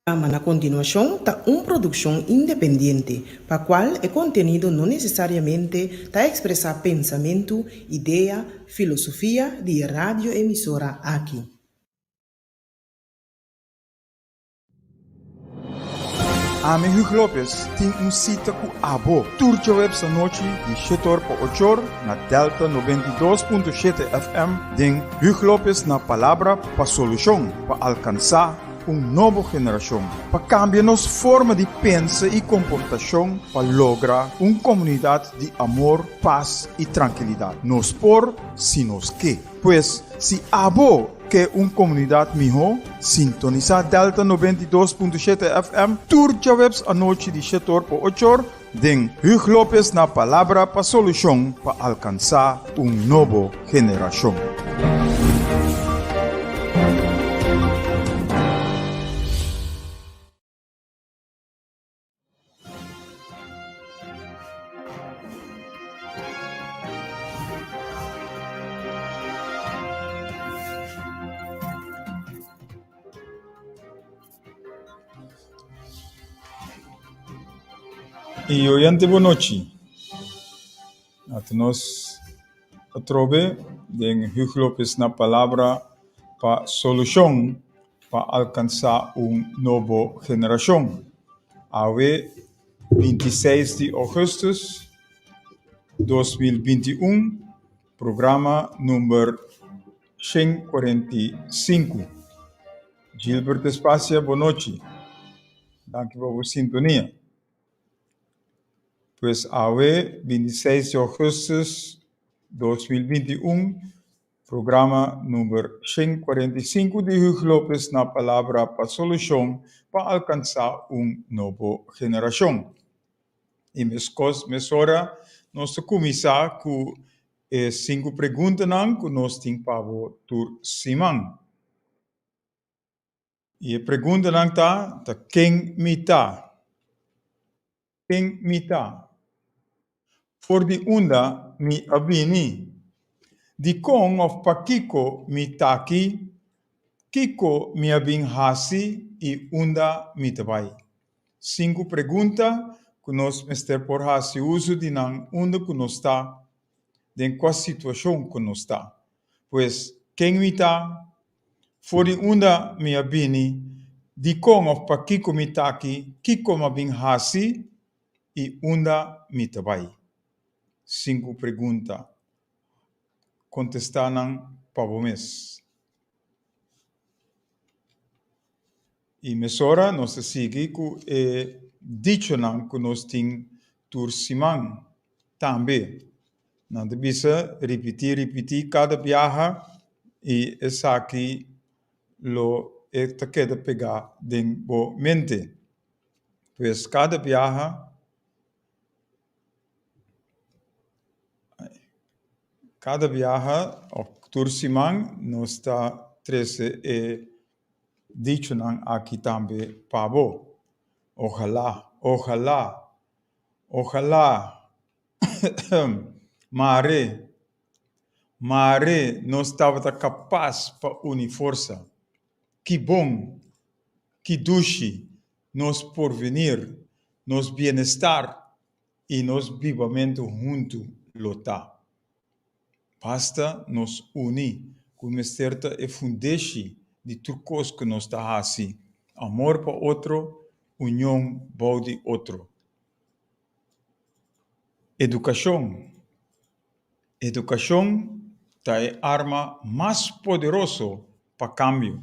Programa na kontinuashon ta un produkshon independiente, pa kual e kontenido no nesesariamente ta ekspresá pensamentu, idea, filosofia di e radioemisora aki. Ami Hugh Lopez tin un sita ku abo tur djaweps anochi di shetor pa ochor na Delta 92.7 FM den Hugh Lopez na Palabra pa Solushon pa alkansá un nobo generashon pa kambia nos forma di pensa i komportashon pa logra un komunidat di amor, pas i trankilidat. Nos por si nos ke. Pues, si abo ke un komunidat mihó, sintonisá Delta 92.7 FM tur djaweps anochi di shetor pa ochor den Hugh Lopez na Palabra pa Solushon pa alkansá un nobo generashon. Y oyente bon nochi. Ata nos atrobe den Hugh Lopez na Palabra pa Solucion pa alcansa un nobo generacion. Awe 26 di augustus 2021, programa number 145. Gilbert Espacia, bon nochi. Danki pa bo sintonia. Pues awe 26 di augustus 2021, programa number 145 di Hugh Lopez na Palabra pa Solucion pa alcansa un nobo generacion. Y mescos mesora nos ta cuminsa cu e cinco preguntanan cu nos tin pa bo tur siman. Y e preguntanan ta, ta ken mi ta? Ken mi ta? For di unda mi a bini? Dikon of pakiko mi ta aki? Kiko mi a bin hasi y unda mi ta bai? Sinku pregunta ku nos mester por hasi uso di nan unda ku nos ta, den kua situashon ku nos ta. Pues, ken mi ta? For di unda mi a bini? Dikon òf pakiko mi ta aki? Kiko mi a bin hasi i unda mi ta bai? Sinku pregunta. Kontestá nan pa bo mes. I mesora nos ta sigui ku e dichonan ku nos tin tur siman tambe. Nan ta bisa ripití, ripití kada biaha i esaki lo e ta keda pegá den bo mente. Pues kada biaha, kada biaha òf tur siman nos ta trese e dichonan aki tambe pa bo. Ojalá, ojalá, ojalá. Mare, mare nos tabata kapas pa uni forsa. Ki bon, ki dushi nos porvenir, nos bienestar i nos bibamentu huntu lo ta. Basta nos uni, ku mester ta e fundeshi di tur kos ku nos ta hasi, amor pa otro, union bou di otro. Edukashon. Edukashon ta e arma mas poderoso pa kambio.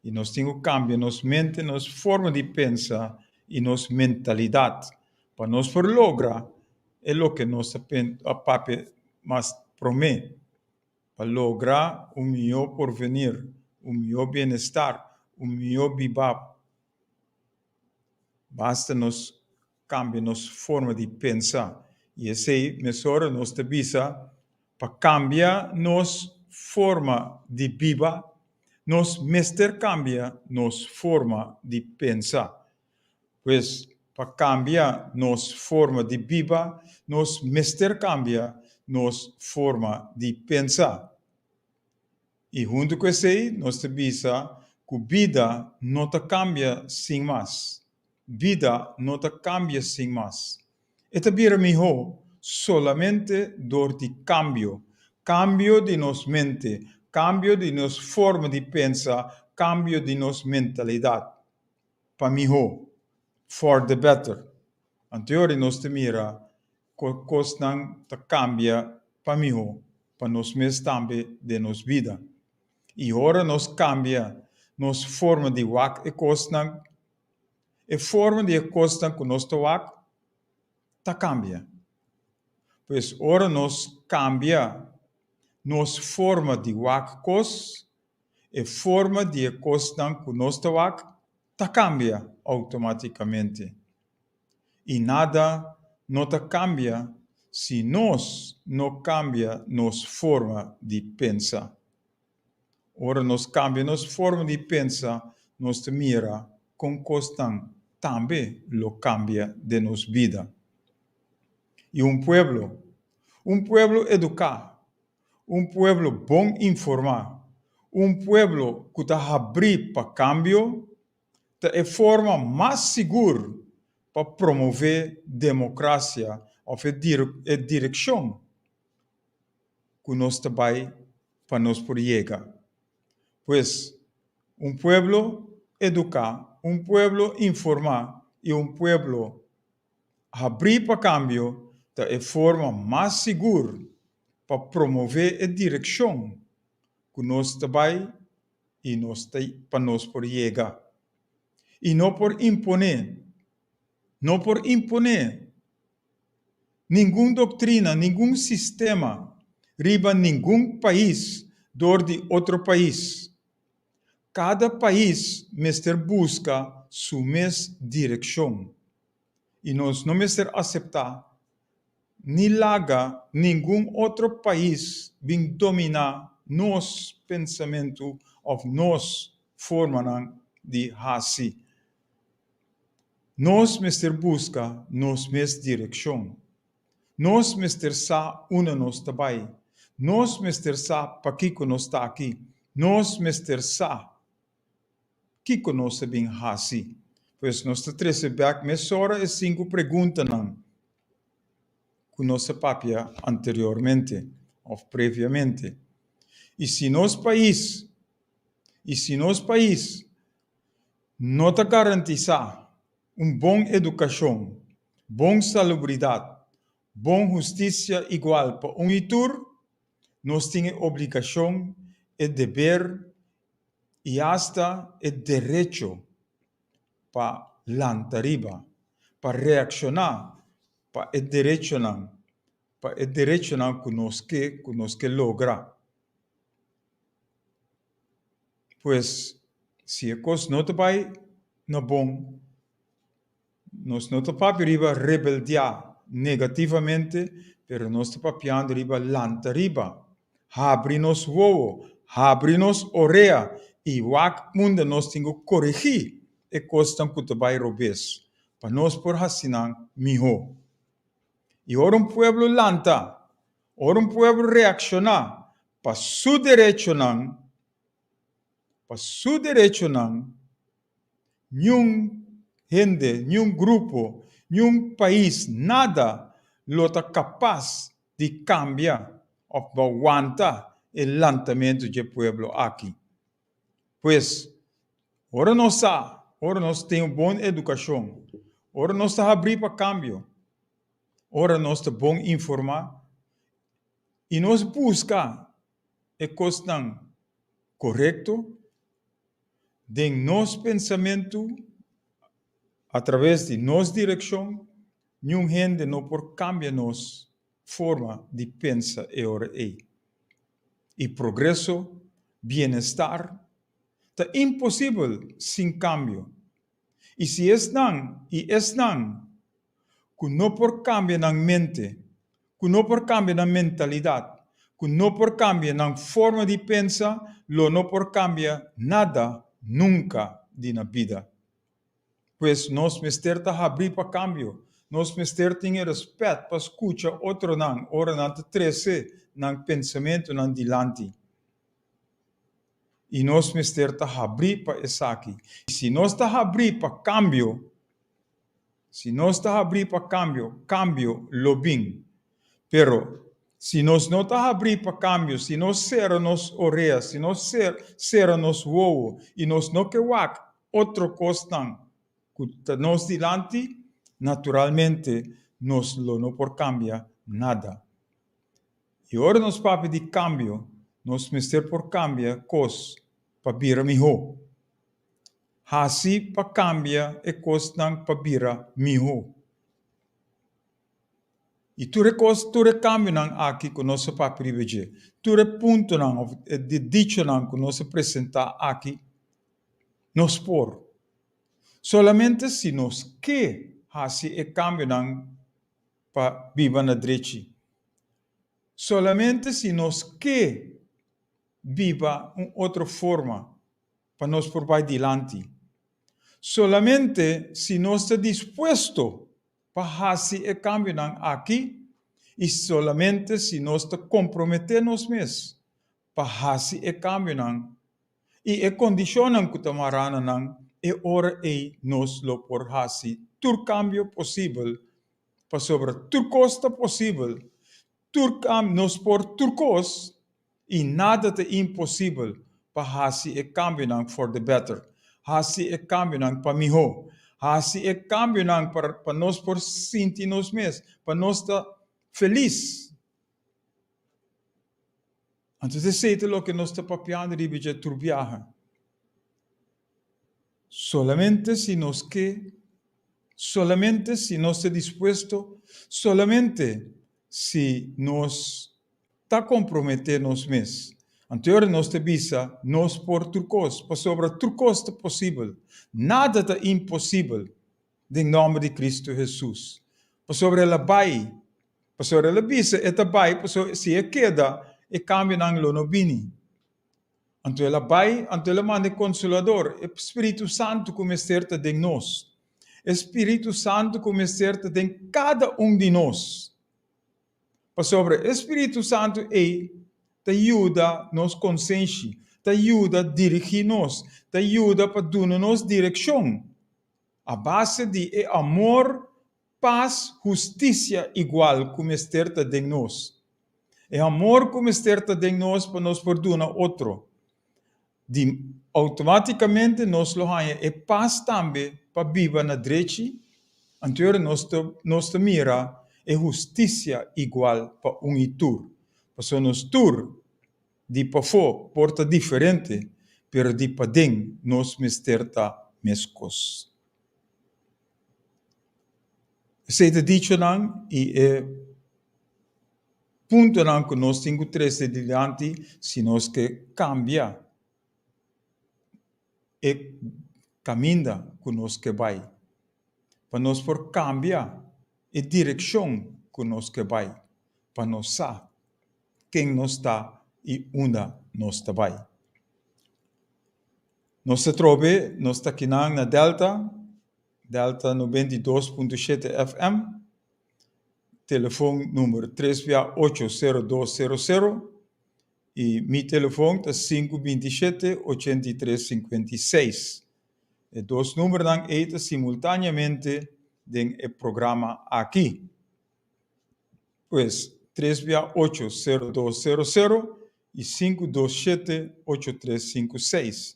I nos tin ku kambia nos mente, nos forma di pensa i nos mentalidat pa nos por logra e loke nos a papia mas promé, pa logra un mihó porvenir, un mihó bienestar, un mihó biba. Basta nos kambia nos forma di pensa i esei mesora nos ta bisa pa kambia nos forma di biba, nos mester kambia nos forma di pensa. Pues pa kambia nos forma di biba, nos mester kambia nos forma di pensa. I huntu ku esei nos ta bisa. Ku bida no ta kambia sin mas. Bida no ta kambia sin mas. E ta bira mihó solamente dor di kambio. Kambio di nos mente, kambio di nos forma di pensa, kambio di nos mentalidat. Pa mihó. For the better. Anto yori nos ta mira ku kosnan ta kambia pa mihó pa nos mes tambe den nos bida. I ora nos kambia nos forma di wak e kosnan, e forma di e kosnan ku nos ta wak ta kambia. Pues ora nos kambia nos forma di wak kos, e forma di e kosnan ku nos ta wak ta kambia outomátikamente. I nada no ta kambia si nos no kambia nos forma di pensa. Ora nos kambia nos forma di pensa, nos ta mira kon kosnan tambe lo kambia den nos bida. I un pueblo, un pueblo eduká, un pueblo bon informá, un pueblo ku ta habrí pa kambio, ta e forma mas sigur pa promové demokrasia òf e e direkshon ku nos ta bai pa nos por yega. Pues, un pueblo eduká, un pueblo informá i un pueblo habrí pa kambio ta e forma mas sigur pa promové e direkshon ku nos ta bai i nos ta pa nos por yega. I no por imponé, no por imponé ningun doktrina, ningun sistema riba ningun pais dor di otro pais. Kada pais mester buska su mes direkshon i nos no mester aseptá ni laga ningun otro pais bin dominá nos pensamentu òf nos formanan di hasi. Nos mester buska nos mes direkshon. Nos mester sa unda nos ta bai. Nos mester sa pakiko nos ta aki. Nos mester sa Kiko nos a bin hasi? Pues nos ta trese bèk mesora e sinku preguntanan ku nos a papia anteriormente òf previamente. I si nos pais, i si nos pais no ta garantisá un bon edukashon, bon salubridat, bon hustisia igual pa un i tur, nos tin e obligashon, e deber i asta e derecho pa lanta riba, pa reakshoná pa e derechonan, pa e derechonan ku nos ke, ku nos ke logra. Pues, si e kos no ta bai na bon, Nos no ta papia riba rebeldiá negativamente, pero nos ta papiando riba lanta riba, habri nos wowo, habri nos orea i wak unda nos tin ku koregí e kosnan ku ta bai robes, pa nos por hasi nan mihó. I ora un pueblo lanta, ora un pueblo reakshoná pa su derechonan, pa su derechonan, Niun hende, niun grupo, niun pais, nada lo ta kapas di kambia òf ba wanta e lantamentu dje pueblo aki. Pues, ora nos sa, ora nos tin un bon edukashon, ora nos ta habrí pa kambio, ora nos ta bon informá i nos buska e kosnan korekto, Den nos pensamentu, atraves di nos direkshon, niun hende no por kambia nos forma di pensa e ora ei. I progreso, bienestar, ta imposibel sin kambio. I si esnan i esnan ku no por kambia nan mente, ku no por kambia nan mentalidat, ku no por kambia nan forma di pensa, lo no por kambia nada nunka di na bida. Pues nos mester ta habrí pa kambio, nos mester tin e rèspèt pa skucha otronan ora nan ta trese nan pensamentunan dilanti. I nos mester ta habrí pa esaki. Si nos ta habrí pa kambio, si nos ta habrí pa kambio, kambio lo bin. Pero, si nos no ta habrí pa kambio, si nos sera nos orea, si nos sera nos wowo i nos no ke wak otro kosnan ku ta nos dilanti, naturalmente nos lo no por kambia nada. I ora nos papia di kambio, nos mester por kambia kos pa bira mihó. Hasi pa kambia e kosnan pa bira mihó. I tur e kos, tur e kambionan aki ku nos a papia riba dje, tur e puntonan òf e dichonan ku nos a presentá aki, nos por. Solamente si nos ke hasi e kambionan pa biba na drechi. Solamente si nos ke biba un otro forma pa nos por bai dilanti. Solamente si nos ta dispuesto pa hasi e kambionan aki i solamente si nos ta komprometé nos mes pa hasi e kambionan i e kondishonnan ku ta mará na nan, e ora ei nos lo por hasi tur kambio posibel, pasobra tur kos ta posibel, tur kam nos por tur kos i nada ta imposibel pa hasi e kambionan for the better, hasi e kambionan pa mihó, hasi e kambionan pa pa nos por sinti nos mes, pa nos ta felis. Anto esei ta loke nos ta papiando riba dje tur biaha. Solamente si nos ke, solamente si nos ta dispuesto, solamente si nos ta komprometé nos mes. Anto ora nos ta bisa nos por tur kos, pasobra tur kos ta posibel. Nada ta imposibel den nòmber di Kristu Hesus. Pasobra el a bai, pasobra el a bisa e ta bai, pasobra si e keda, e kambionan lo no bini. Anto el a bai, anto el a manda e Konsolador, e Spiritu Santu ku mester ta den nos. E Spiritu Santu ku mester ta den kada un di nos. Pasobra e Spiritu Santu ei ta yuda nos konsenshi, ta yuda dirigí nos, ta yuda pa duna nos direkshon a base di e amor, pas, hustisia igual ku mester ta den nos. E amor ku mester ta den nos pa nos por duna otro. Di outomátikamente nos lo haña e pas tambe pa biba na drechi, anto nos ta nos ta mira e hustisia igual pa un i tur. Pasobra nos tur di pafó por ta diferente, pero di paden nos mester ta meskos. Esei ta dichonan i e puntonan ku nos tin ku trese dilanti si nos ke kambia e kaminda ku nos ke bai, pa nos por kambia e direkshon ku nos ke bai, pa nos sa ken nos ta i unda nos ta bai. Nos ta trobe, nos ta kinan na Delta, Delta 92.7 FM, telefon number tres bia ocho sero dos sero sero i mi telefon ta sinku 27 83 56. E dos numbernan ei ta simultaneamente den e programa aki. Pues tres bia ocho sero dos sero sero i sinku dos shete ocho tres sinku seis.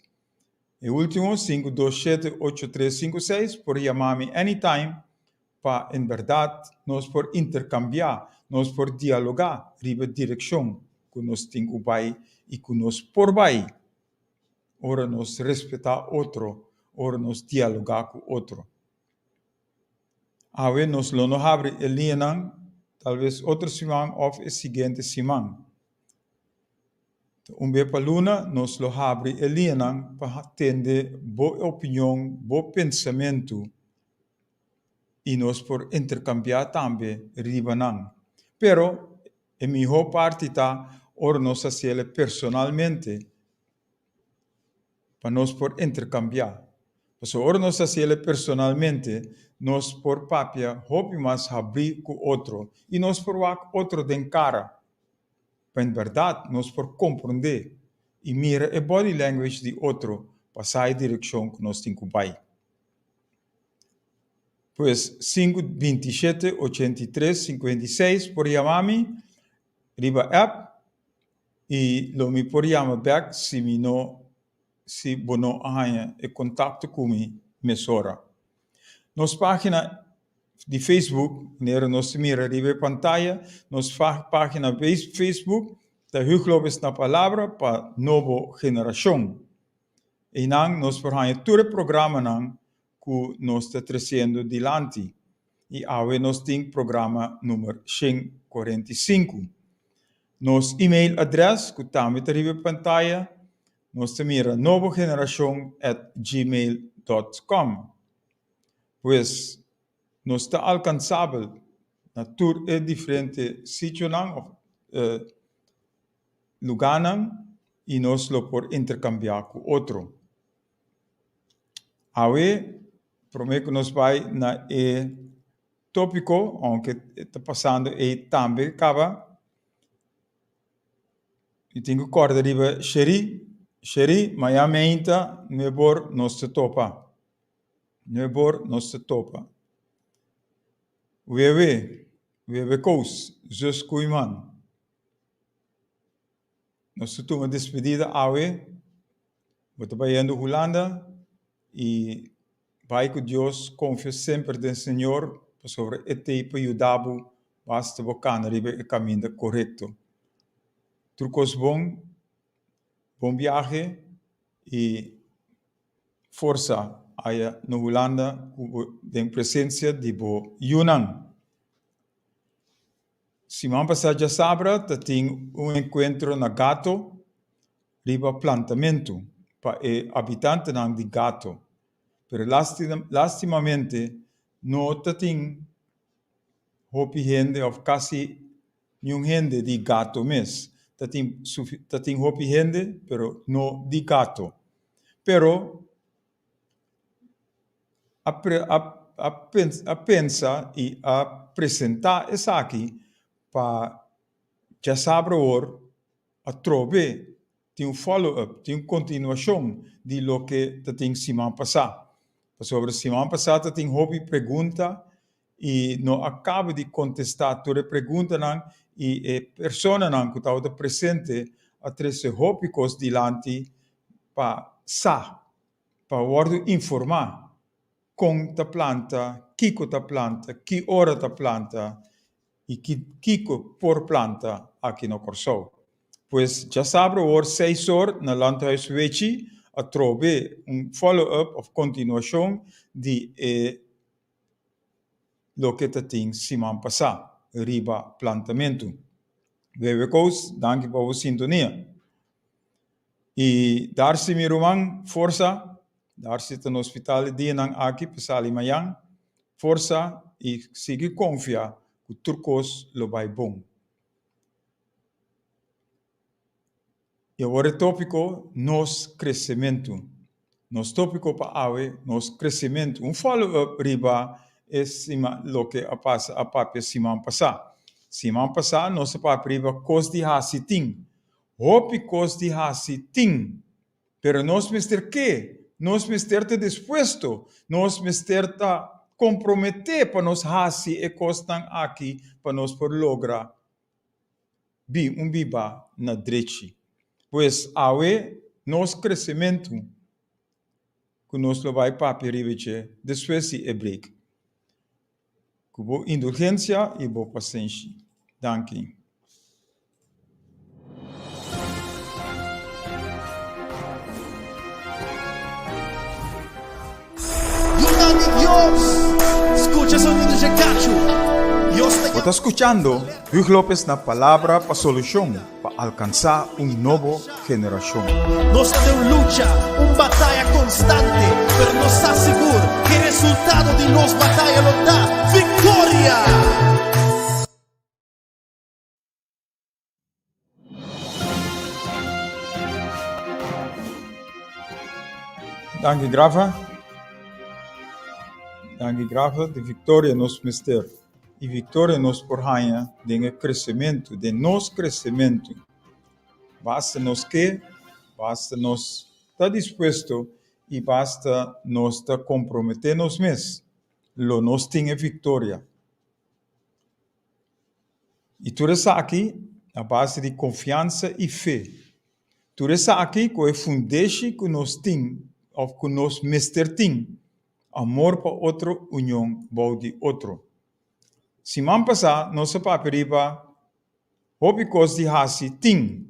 E ultimo sinku dos shete ocho tres sinku seis por yama mi anytime pa en berdad nos por intercambia, nos por dialoga riba direccion cu nos tin cu bay y cu nos por bay ora nos respeta otro, ora nos dialoga cu otro. Awe nos lo no habri e liñanan, talves otro siman of e siguiente siman. Un be pa luna nos lo habri e liñanan pa tende bo opinion, bo pensamentu i nos por interkambiá tambe riba nan. Pero e mihó parti ta ora nos hasiel personalmente pa nos por interkambiá. Pasobra ora nos hasiel personalmente nos por papia hopi mas habrí ku otro i nos por wak otro den kara pa en bèrdat nos por komprondé. i mira e body language di otro pa sa e direkshon ku nos tin ku bai. Pues sinku 27 83 56 por yama mi riba app i lo mi por yama bek si mi no si bo no a haña e kontakto ku mi mesora. Nos página di Facebook, manera nos ta mira riba e pantaya, nos página Facebook ta Huug Lopez na Palabra pa Nobo Generashon. Einan nos por haña tur e programanan ku nos ta tresiendo dilanti. I awe nos tin programa number 145. Nos email adres ku tambe ta riba e pantaya, nos ta mira nobogeneracion at gmail dot com. Pues nos ta alkansabel na tur e diferente sitionan òf lugánan i nos lo por interkambiá ku otro. Awe promé ku nos bai na e tópiko, ounke e ta pasando ei tambe kaba, mi tin ku kòrda riba Sherry. Sherry, mañan meinta nuebor nos ta topa. Nuebor nos ta topa. Wewe, Wewe Koos, zus Koeiman. Nos ta tuma despedida awe. Bo ta bayendo Hulanda i bai ku Dios, konfia semper den Señor pasobra e t'ei pa yuda bo basta bo kana riba e kaminda korekto. Tur kos bon, bon biahe i forsa aya na Hulanda ku bo den presensia di bo yunan. Siman pasá djasabra ta tin un enkuentro na Gato riba plantamentu pa e abitantenan di Gato, pero lastimamente no ta tin hopi hende òf kasi niun hende di Gato mes. Ta tin ta tin hopi hende pero no di Gato. Pero a a pensa i a presentá esaki pa djasabra awor atrobe tin un follow up, tin un kontinuashon di loke ta tin siman pasá. Pasobra siman pasá ta tin hopi pregunta i no a kaba di kontestá tur e preguntanan i e personanan ku tabata presente a trese hopi kos dilanti pa sa, pa wòrdu informá kon ta planta, kiko ta planta, ki ora ta planta i ki kiko por planta aki na Kòrsou. Pues djasabra awor seis or na Landhuis Wechi atrobe un follow up òf kontinuashon di e loke ta tin siman pasá riba plantamentu. Wewe Koos, danki pa bo sintonia. I Darcy mi ruman, forsa. Darcy ta na hospital e dianan aki pa sali mayan. Forsa i sigui konfia ku tur kos lo bai bon. I awor e tópiko, Nos kresementu. Nos tópiko pa awe, Nos kresementu. Un follow up riba e siman, loke a pasa, a papia siman pasá. Siman pasá nos a papia riba kos di hasi tin. Hopi kos di hasi tin. Pero nos mester ke, nos mester ta dispuesto, nos mester ta komprometé pa nos hasi e kosnan aki pa nos por logra bin un biba na drechi. Pues awe nos kresementu ku nos lo bai papia riba dje despues di e break. Ku bo indulgensia i bo pasenshi. Danki. Yunan di Dios, skucha sonido dje kachu. Dios ta Bo ta skuchando Huug Lopez na Palabra pa Solushon pa alkansá un nobo generashon. Nos ta den un lucha, un bataya konstante, pero nos sa sigur ku e resultado di nos bataya lo ta viktoria! Danki Grafa. Danki Grafa. Di victoria nos mester. Y victoria nos por haña den e crecemento, den nos crecemento. Basta nos ke. Basta nos ta dispuesto i basta nos ta komprometé nos mes, lo nos tin e viktoria. I tur esaki a base di konfiansa i fe. Tur esaki ku e fundeshi ku nos tin òf ku nos mester tin, amor pa otro, union bou di otro. Siman pasá nos a papia riba hopi kos di hasi tin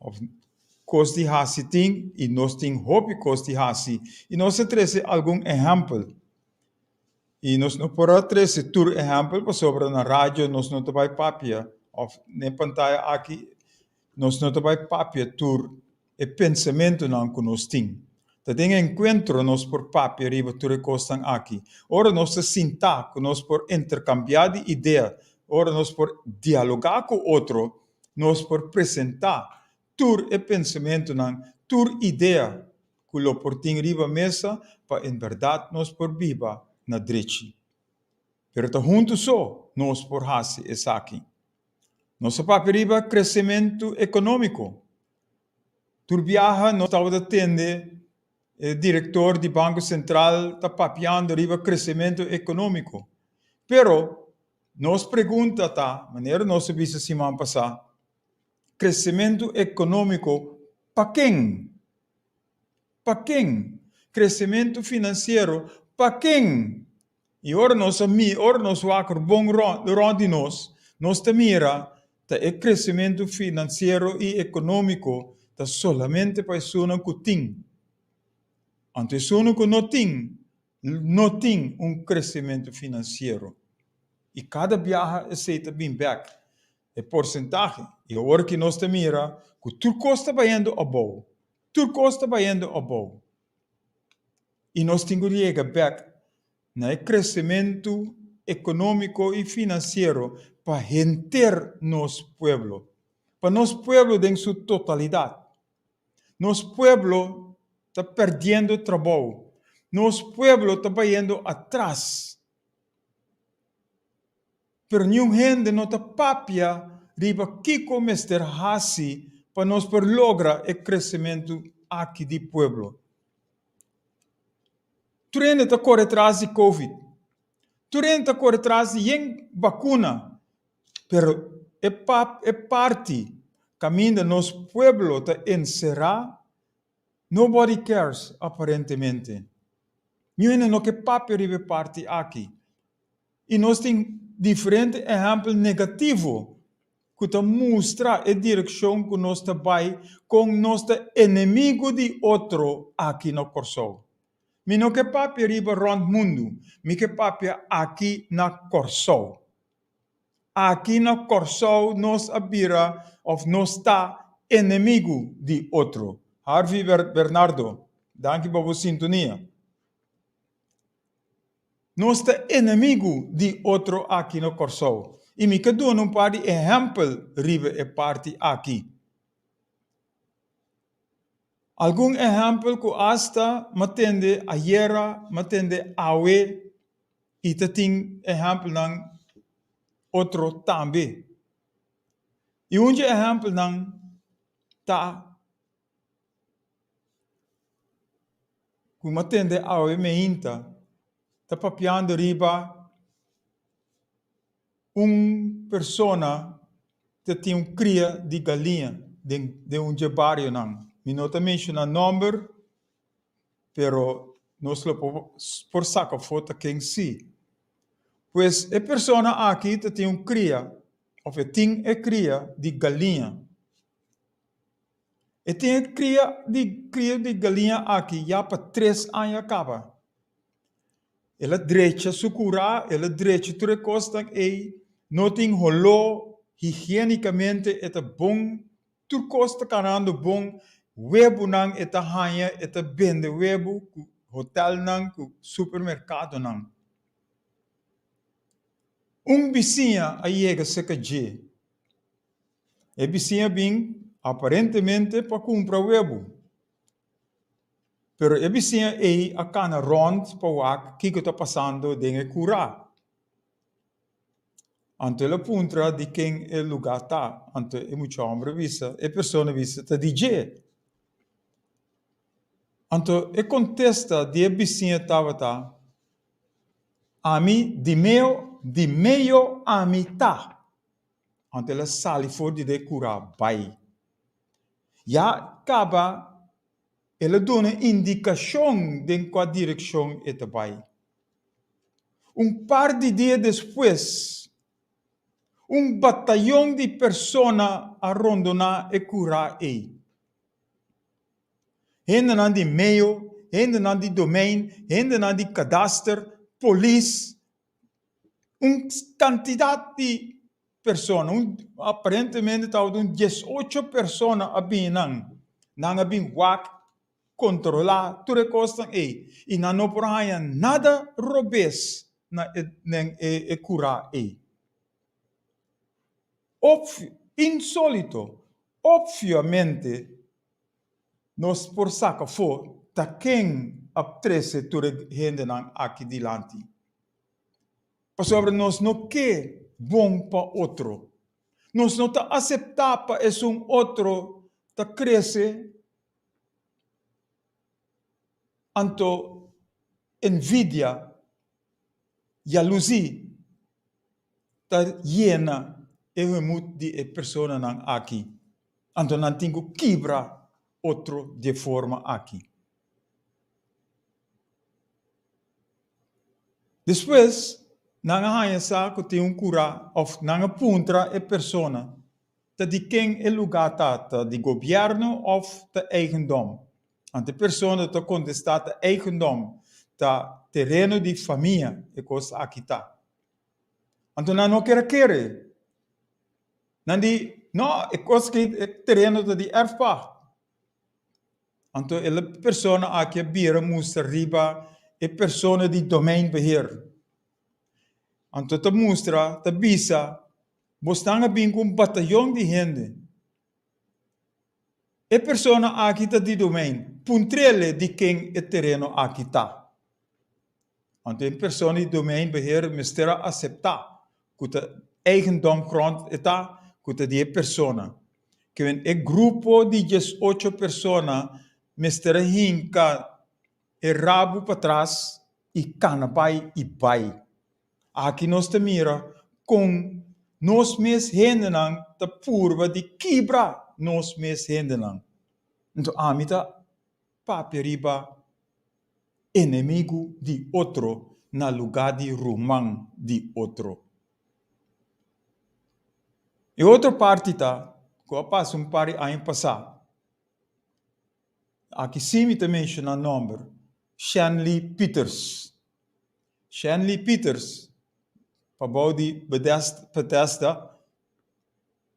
òf kos di hasi tin i nos tin hopi kos di hasi i nos a trese algun ehèmpel. I nos no por a trese tur ehèmpel pasobra na radio nos no ta bai papia òf n'e pantaya aki nos no ta bai papia tur e pensamentunan ku nos tin. Ta den enkuentro nos por papia riba tur e kosnan aki. Ora nos ta sintá ku nos por interkambiá di idea, ora nos por dialogá ku otro, nos por presentá tur e pensamentunan, tur idea ku lo por tin riba mesa pa en bèrdat nos por biba na drechi. Pero ta huntu so nos por hasi esaki. Nos a papia riba kresementu ekonómiko. Tur biaha nos tabata tende e direktor di Banko Sentral ta papiando riba kresementu ekonómiko. Pero nos pregunta ta, manera nos a bisa siman pasá, kresementu ekonómiko pa ken? Pa ken? Kresementu finansiero pa ken? I ora nos a mi, ora nos wak bon rònt di nos, nos ta mira ta e kresementu finansiero i ekonómiko ta solamente pa esunnan ku tin. Anto esunnan ku no tin, no tin un kresementu finansiero. I kada biaha esei ta bin bèk, e porsentahe. I awor ki nos ta mira ku tur kos ta bayendo abou, tur kos ta bayendo abou. I nos tin ku yega bèk na e kresementu ekonómiko i finansiero pa henter nos pueblo, pa nos pueblo den su totalidat. Nos pueblo ta pèrdiendo trabou, nos pueblo ta bayendo atras. Pero niun hende no ta papia riba kiko mester hasi pa nos por logra e kresementu aki di pueblo. Tur hende ta kore tras di covid. Tur hende ta kore tras di yen bakuna. Pero e e parti kaminda nos pueblo ta enserá, nobody cares aparentemente. Niun hende no ke papia riba e parti aki. I nos tin diferente ehèmpel negativo ku ta mustra e direkshon ku nos ta bai kon nos ta enemigu di otro aki na Kòrsou. Mi no ke papia riba rònt mundu, mi ke papia aki na Kòrsou. Aki na Kòrsou nos a bira òf nos ta enemigu di otro. Harvey Bernardo, danki pa bo sintonia. Nos ta enemigu di otro aki na Kòrsou i mi ke duna un par di ehèmpel riba e parti aki. Algun ehèmpel ku asta m'a tende ayera, m'a tende awe i ta tin ehèmpelnan otro tambe. I un dje ehèmpelnan ta. Ku m'a tende awe meinta ta papiando riba un persona ta tin un kria di galiña den den un dje barionan. Mi no ta menshoná nòmber, pero nos lo por por saka afó ta ken sí. Pues e persona aki ta tin un kria òf e tin e kria di galiña. E tin e kria di kria di galiña aki ya pa tres aña kaba. El a drecha su kurá, el a drecha tur e kosnan ei, no tin holó, higiénikamente e ta bon, tur kos ta kanando bon, webunan e ta haña, e ta bende webu ku hotelnan, ku supermerkadonan. Un bisiña a yega serka dje. E bisiña bin aparentemente pa kumpra webu. Pero e bisiña ei a kana rònt pa wak kiko ta pasando den e kurá. Anto el a puntra di ken e lugá ta. Anto e mucha hòmber a bisa, e persona a bisa, ta di dje. Anto e kontesta di e bisiña tabata, Ami di meo, di meyo ami ta. Anto el a sali for di de kurá bai. Ya kaba el a duna indikashon den kua direkshon e ta bai. Un par di dia despues, un batayon di persona a rondoná e kurá ei. Hendenan di meo, hendenan di domein, hendenan di kadaster, polis, un kantidat di persona, un aparentemente tabata un diesocho persona a bini nan. Nan a bin wak, kontrolá tur e kosnan ei i nan no por haña nada robes na e den e kurá ei. Opvio, insólito, opviamente nos por saka afó ta ken a trese tur e hendenan aki dilanti. Pasobra nos no ke bon pa otro. Nos no ta aseptá pa esun otro ta krese. Anto envidia, yaluzí ta yena e hemut di e personanan aki. Anto nan tin ku kibra otro di e forma aki. Despues nan a haña sa ku tin un kurá òf nan a puntra e persona ta di ken e lugá ta, ta di gobièrnu òf ta eigendom. Anto e persona ta kontestá ta eigendom, ta tereno di famia e kos aki ta. Anto nan no kier a kere. Nan di, no, e kos aki, e tereno ta di erfpacht. Anto e persona aki a bira mustra riba e persona di domeinbeheer. Anto ta mustra, ta bisa, bosnan a bin ku un batayon di hende. E persona aki ta di domein, puntr'el di ken e tereno aki ta. Anto e persona di domeinbeheer mester a aseptá ku ta eigendom grond e ta, ku ta di e persona. Kiwen e grupo di diesocho persona mester a hinka e rabu patras i kana bai i bai. Aki nos ta mira kon nos mes hendenan ta purba di kibra nos mes hendenan. Enton ami ta papia riba enemigu di otro na lugá di ruman di otro. E otro parti ta ku a pasa un par di aña pasá. Aki sí mi ta menshoná nòmber, Shanley Pieters. Shanley Pieters, pa bou di Bethesda,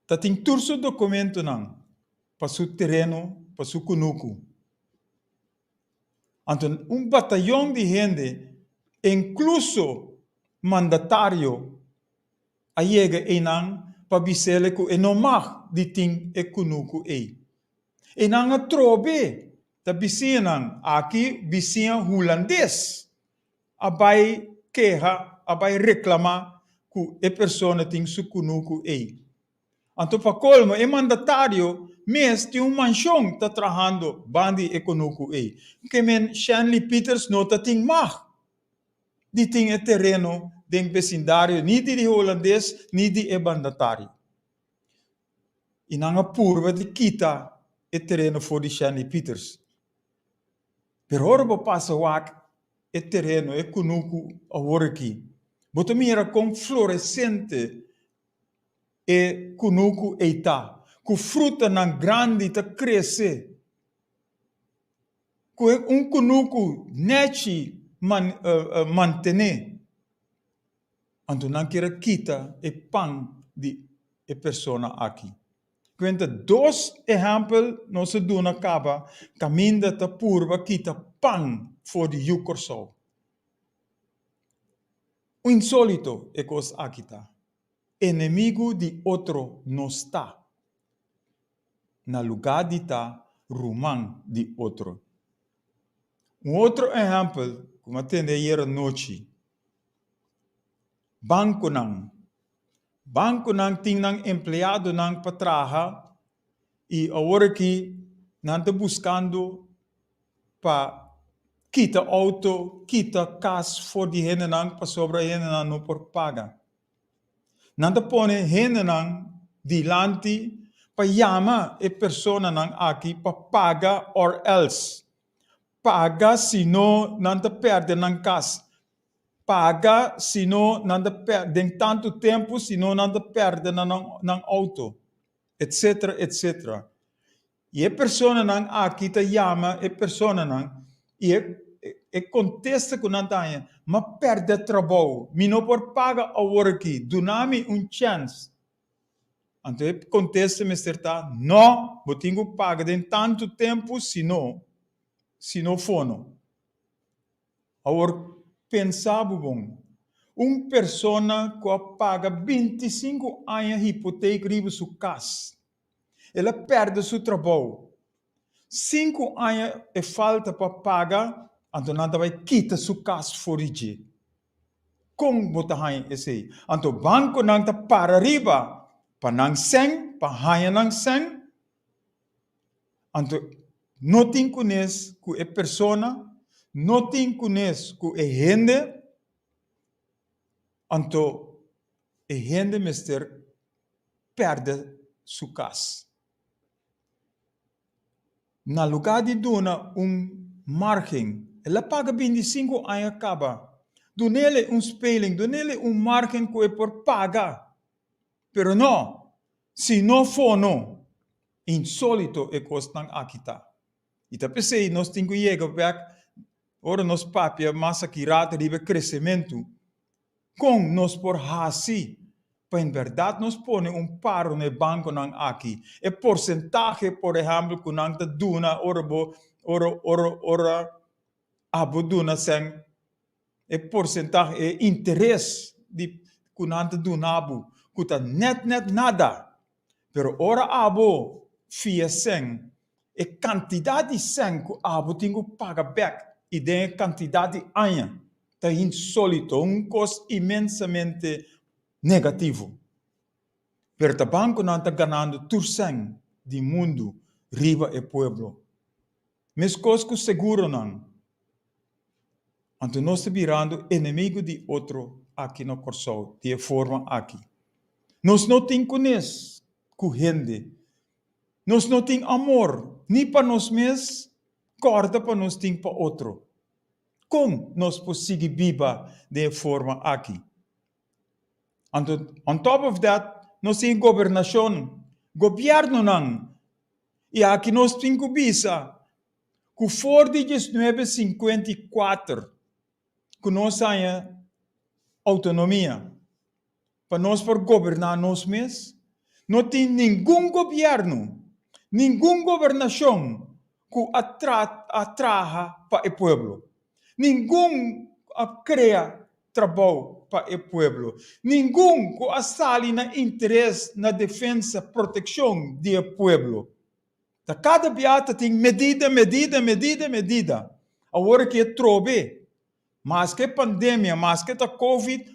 ta tin tur su dokumentonan pa su tereno, pa su kunuku. Anto un batayon di hende, inkluso mandatario, a yega einan pa bis'el ku e no mag di tin e kunuku ei. Einan a trobe ta bisiñanan, aki bisiña hulandes, a bai keha, a bai reklamá ku e persona tin su kunuku ei. Anto pa kolmo e mandatario mes tin un manshon ta trahando bandi e kunuku ei. Ke men Shanley Pieters no ta tin mag di tin e tereno den besindario ni di di hulandes ni di e mandatario. I nan a purba di kita e tereno for di Shanley Pieters. Pero ora bo pasa wak e tereno, e kunuku awor aki, bo ta mira kon floresente E kunuku ei ta, ku frutanan grandi ta krese, ku e un kunuku nèchi mantené. Anto nan kier a kita e pan di e persona aki. Kuenta dos ehèmpel nos a duna kaba kaminda ta purba kita pan for di yu Kòrsou. Un insólito e kos aki ta. Enemigu di otro nos ta, na lugá di ta ruman di otro. Un otro ehèmpel ku mi a tende ayera nochi, bankonan. Bankonan tin nan empleadonan pa traha i awor aki nan ta buskando pa kita outo, kita kas for di hendenan pasobra e hendenan no por paga. Nan ta pone hendenan dilanti pa yama e personanan aki pa paga or else. Paga sino nan ta perde nan kas. Paga sino nan ta perde den tantu tempu sino nan ta perde nan nan outo, etcetera, etcetera. I e personanan aki ta yama e personanan i e e kontesta ku nan ta haña, M'a pèrdè trabou, mi no por paga awor aki, duna mi un chèns. Anto e kontesta mester ta, No, bo tin ku paga den tantu tempu, sino, sino fono. Awor pensa bo bon, un persona ku a paga 25 aña hipotek riba su kas, El a pèrdè su trabou. Sinku aña e falta pa paga, anto nan ta bai kita su kas for di dje. Kon bo ta haña esei? Anto bankonan ta para riba pa nan sèn, pa haña nan sèn. Anto no tin kunes ku e persona, no tin kunes ku e hende, anto e hende mester pèrdè su kas. Na lugá di duna un márgen, el a paga 25 aña kaba. Dun'el un speling, dun'el un márgen ku e por paga. Pero no, si no fono. Insólito e kosnan aki ta. I ta p'esei nos tin ku yega bèk ora nos papia mas aki rato riba e kresementu. Kon nos por hasi pa en bèrdat nos pone un paro na e bankonan aki? E porsentahe, por ehèmpel, ku nan ta duna ora bo ora ora ora abo duna sèn, e porsentahe, e interes di ku nan ta duna bo, ku ta nèt nèt nada. Pero ora abo fia sèn, e kantidat di sèn ku abo tin ku paga bèk i den e kantidat di aña ta insólito, un kos inmensamente negativo. Pero ta bankonan ta ganando tur sèn di mundu riba e pueblo. Meskos ku seguronan. Anto nos ta birando enemigu di otro aki na Kòrsou di e forma aki. Nos no tin kunes ku hende. Nos no tin amor ni pa nos mes, kòrda pa nos tin pa otro. Kon nos por sigui biba den e forma aki? Anto on top of that nos tin gobernashon, gobièrnunan i aki nos tin ku bisa ku for di 1954 ku nos haña outonomia pa nos por goberná nos mes, no tin ningun gobièrnu, ningun gobernashon ku a a traha pa e pueblo, ningun ku a krea trabou pa e pueblo, ningun ku a sali na interes na defensa, protekshon di e pueblo. Ta kada bia ta tin medida, medida, medida, medida. Awor ki e trobe, maske pandemia, maske ta covid,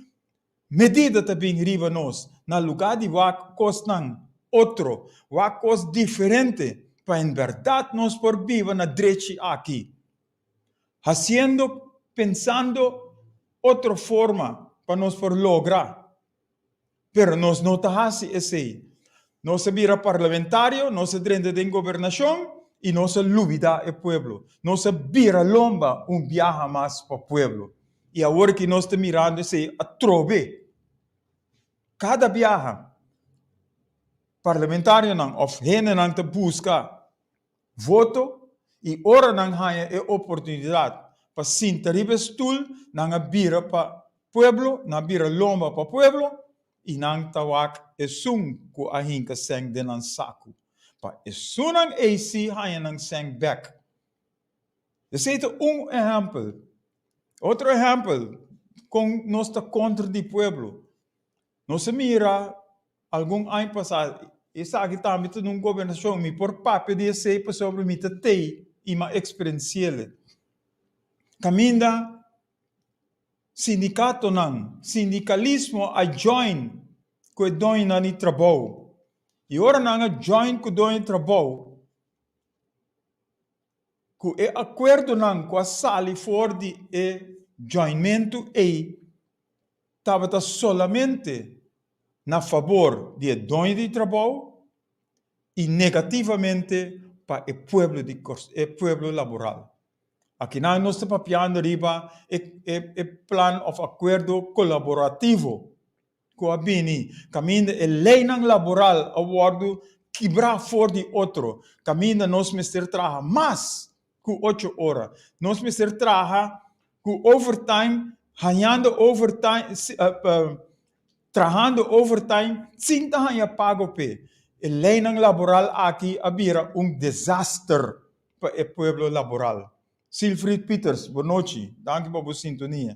medida ta bin riba nos. Na luga di wak kosnan otro, wak kos diferente pa en bèrdat nos por biba na drechi aki. Hasiendo, pensando otro forma pa nos por logra. Pero nos no ta hasi esei. Nos a bira parlamentario, nos a drenta den gobernashon i nos a lubidá e pueblo. Nos a bira lomba un biaha mas pa pueblo. I awor ki nos ta mirando esei atrobe. Kada biaha parlamentarionan òf hendenan ta buska voto i ora nan haña e oportunidat pa sinta riba e stul nan a bira pa pueblo, nan a bira lomba pa pueblo i nan ta wak esun ku a hinka sèn den nan saku. Pa esunnan ei sí haña nan sèn bèk. Esei ta un ehèmpel. Otro ehèmpel kon nos ta kontra di pueblo. Nos a mira Algun aña pasá, esaki tambe ta den un gobernashon. Mi por papia di esei pasobra mi ta tei i mi a eksperensi'el. Kaminda sindikatonan, sindikalismo a join. ku e doñonan di trabou. I ora nan a join ku doño di trabou, ku e akuerdonan ku a sali for di e joinmentu ei tabata solamente na fabor di e doño di trabou i negativamente pa e pueblo di e pueblo laboral. Akinan nos ta papiando riba e e plan òf akuerdo kolaborativo ku a bini kaminda e leinan laboral a wòrdu kibrá for di otro, kaminda nos mester traha mas ku ocho ora, nos mester traha ku overtime, hañando overtime, trahando overtime sin ta haña pago p'e. E leinan laboral aki a bira un desaster pa e pueblo laboral. Silfried Pieters, bonochi, danki pa bo sintonia.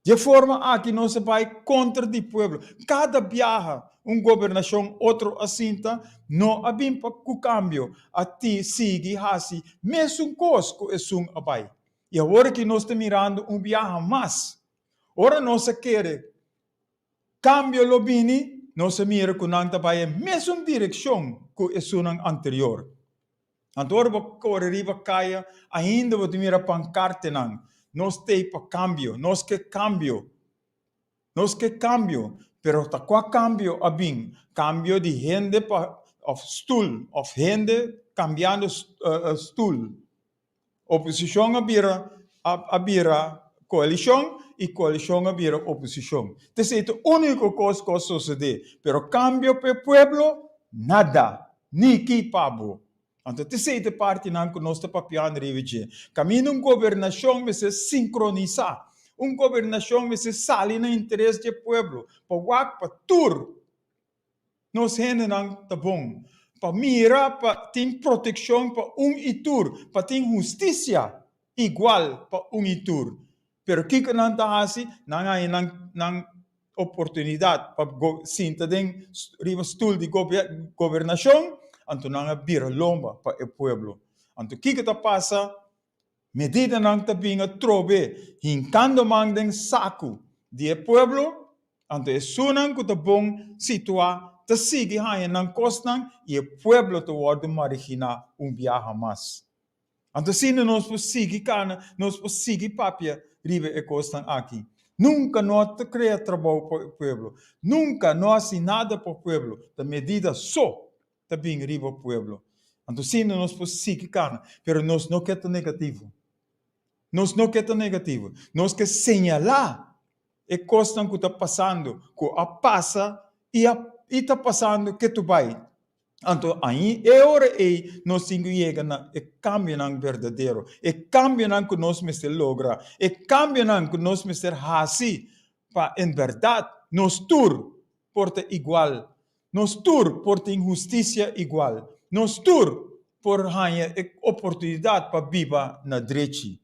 Di e forma aki nos a bai kontra di pueblo. Kada biaha un gobernashon otro a sinta no a bin pa ku kambio, a ti sigui hasi mesun kos ku esun a bai. I awor aki nos ta mirando un biaha mas. Ora nos a kere kambio lo bini, nos a mira ku nan ta bai e mesun direkshon ku esunnan anterior. Anto ora bo kore riba kaya, ainda bo ta mira pankartenan, Nos t'ei pa kambio, nos ke kambio, nos ke kambio. Pero ta kua kambio a bin? Kambio di hende pa òf stul, òf hende kambiando stul. Oposishon a bira a bira koalishon i koalishon a bira oposishon. T'esei ta úniko kos ku a sosodé. Pero kambio p'e pueblo? Nada! Ni ki pa bo. Anto t'esei ta e partinan ku nos ta papiando riba dje. Kaminda un gobernashon mester sinkronisá, un gobernashon mester sali na interes dje pueblo, pa wak pa tur Nos hendenan ta bon pa mira pa tin protekshon pa un i tur, pa tin hustisia igual pa un i tur. Pero kiko nan ta hasi? Nan haña nan nan oportunidat pa sinta den riba stul di gobernashon, anto nan a bira lomba pa e pueblo. Anto kiko ta pasa? Medidanan ta bin atrobe hinkando man den saku di e pueblo, anto esunnan ku ta bon situá ta sigui haña nan kosnan i e pueblo ta wòrdu mariginá un biaha mas. Anto asina nos por sigui kana, nos por sigui papia riba e kosnan aki. Nunka no a krea trabou pa e pueblo, nunka no a hasi nada pa pueblo, ta medida so ta bin riba pueblo. Anto asina nos por sigui kana, pero nos no ke ta negativo. Nos no ke ta negativo. Nos ke señalá e kosnan ku ta pasando, ku a pasa i a i ta pasando ketu bai. Anto ain e ora ei nos tin ku yega na e kambionan berdadero, e kambionan ku nos mester logra, e kambionan ku nos mester hasi pa en bèrdat nos tur por ta igual, nos tur por tin hustisia igual, nos tur por haña e oportunidat pa biba na drechi.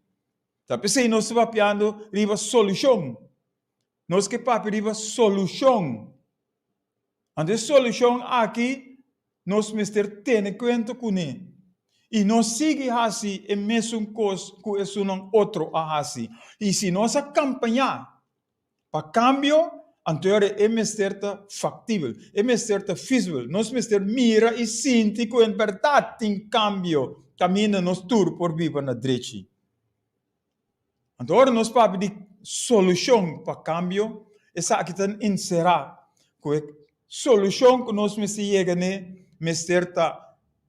Ta p'esei nos ta papiando riba solushon. Nos ke papia riba solushon. Anto e solushon aki nos mester tene kuenta kuné i no sigui hasi e mesun kos ku esunnan otro a hasi. I si nos a kampañá Pa kambio, anto ora e mester ta faktibel, e mester ta fisibel. Nos mester mira i sinti ku en bèrdat tin kambio kaminda nos tur por biba na drechi. Anto ora nos papia di solushon pa kambio, esaki ta enserá ku e solushon ku nos mester yega n'e mester ta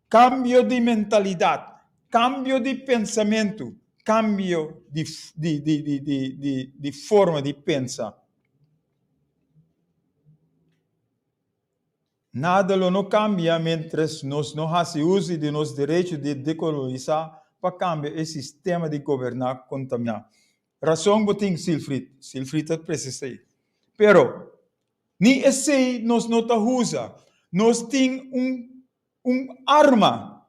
Kambio di mentalidat, kambio di pensamentu, kambio di di di di di di di forma di pensa. Nada lo no kambia miéntras nos no hasi uso di nos derecho di dekolonisá pa kambia e sistema di goberná kontaminá. Rason bo tin, Silfried. Silfried ta presis'ei. Pero, ni esei nos no ta usa. Nos tin un Un arma,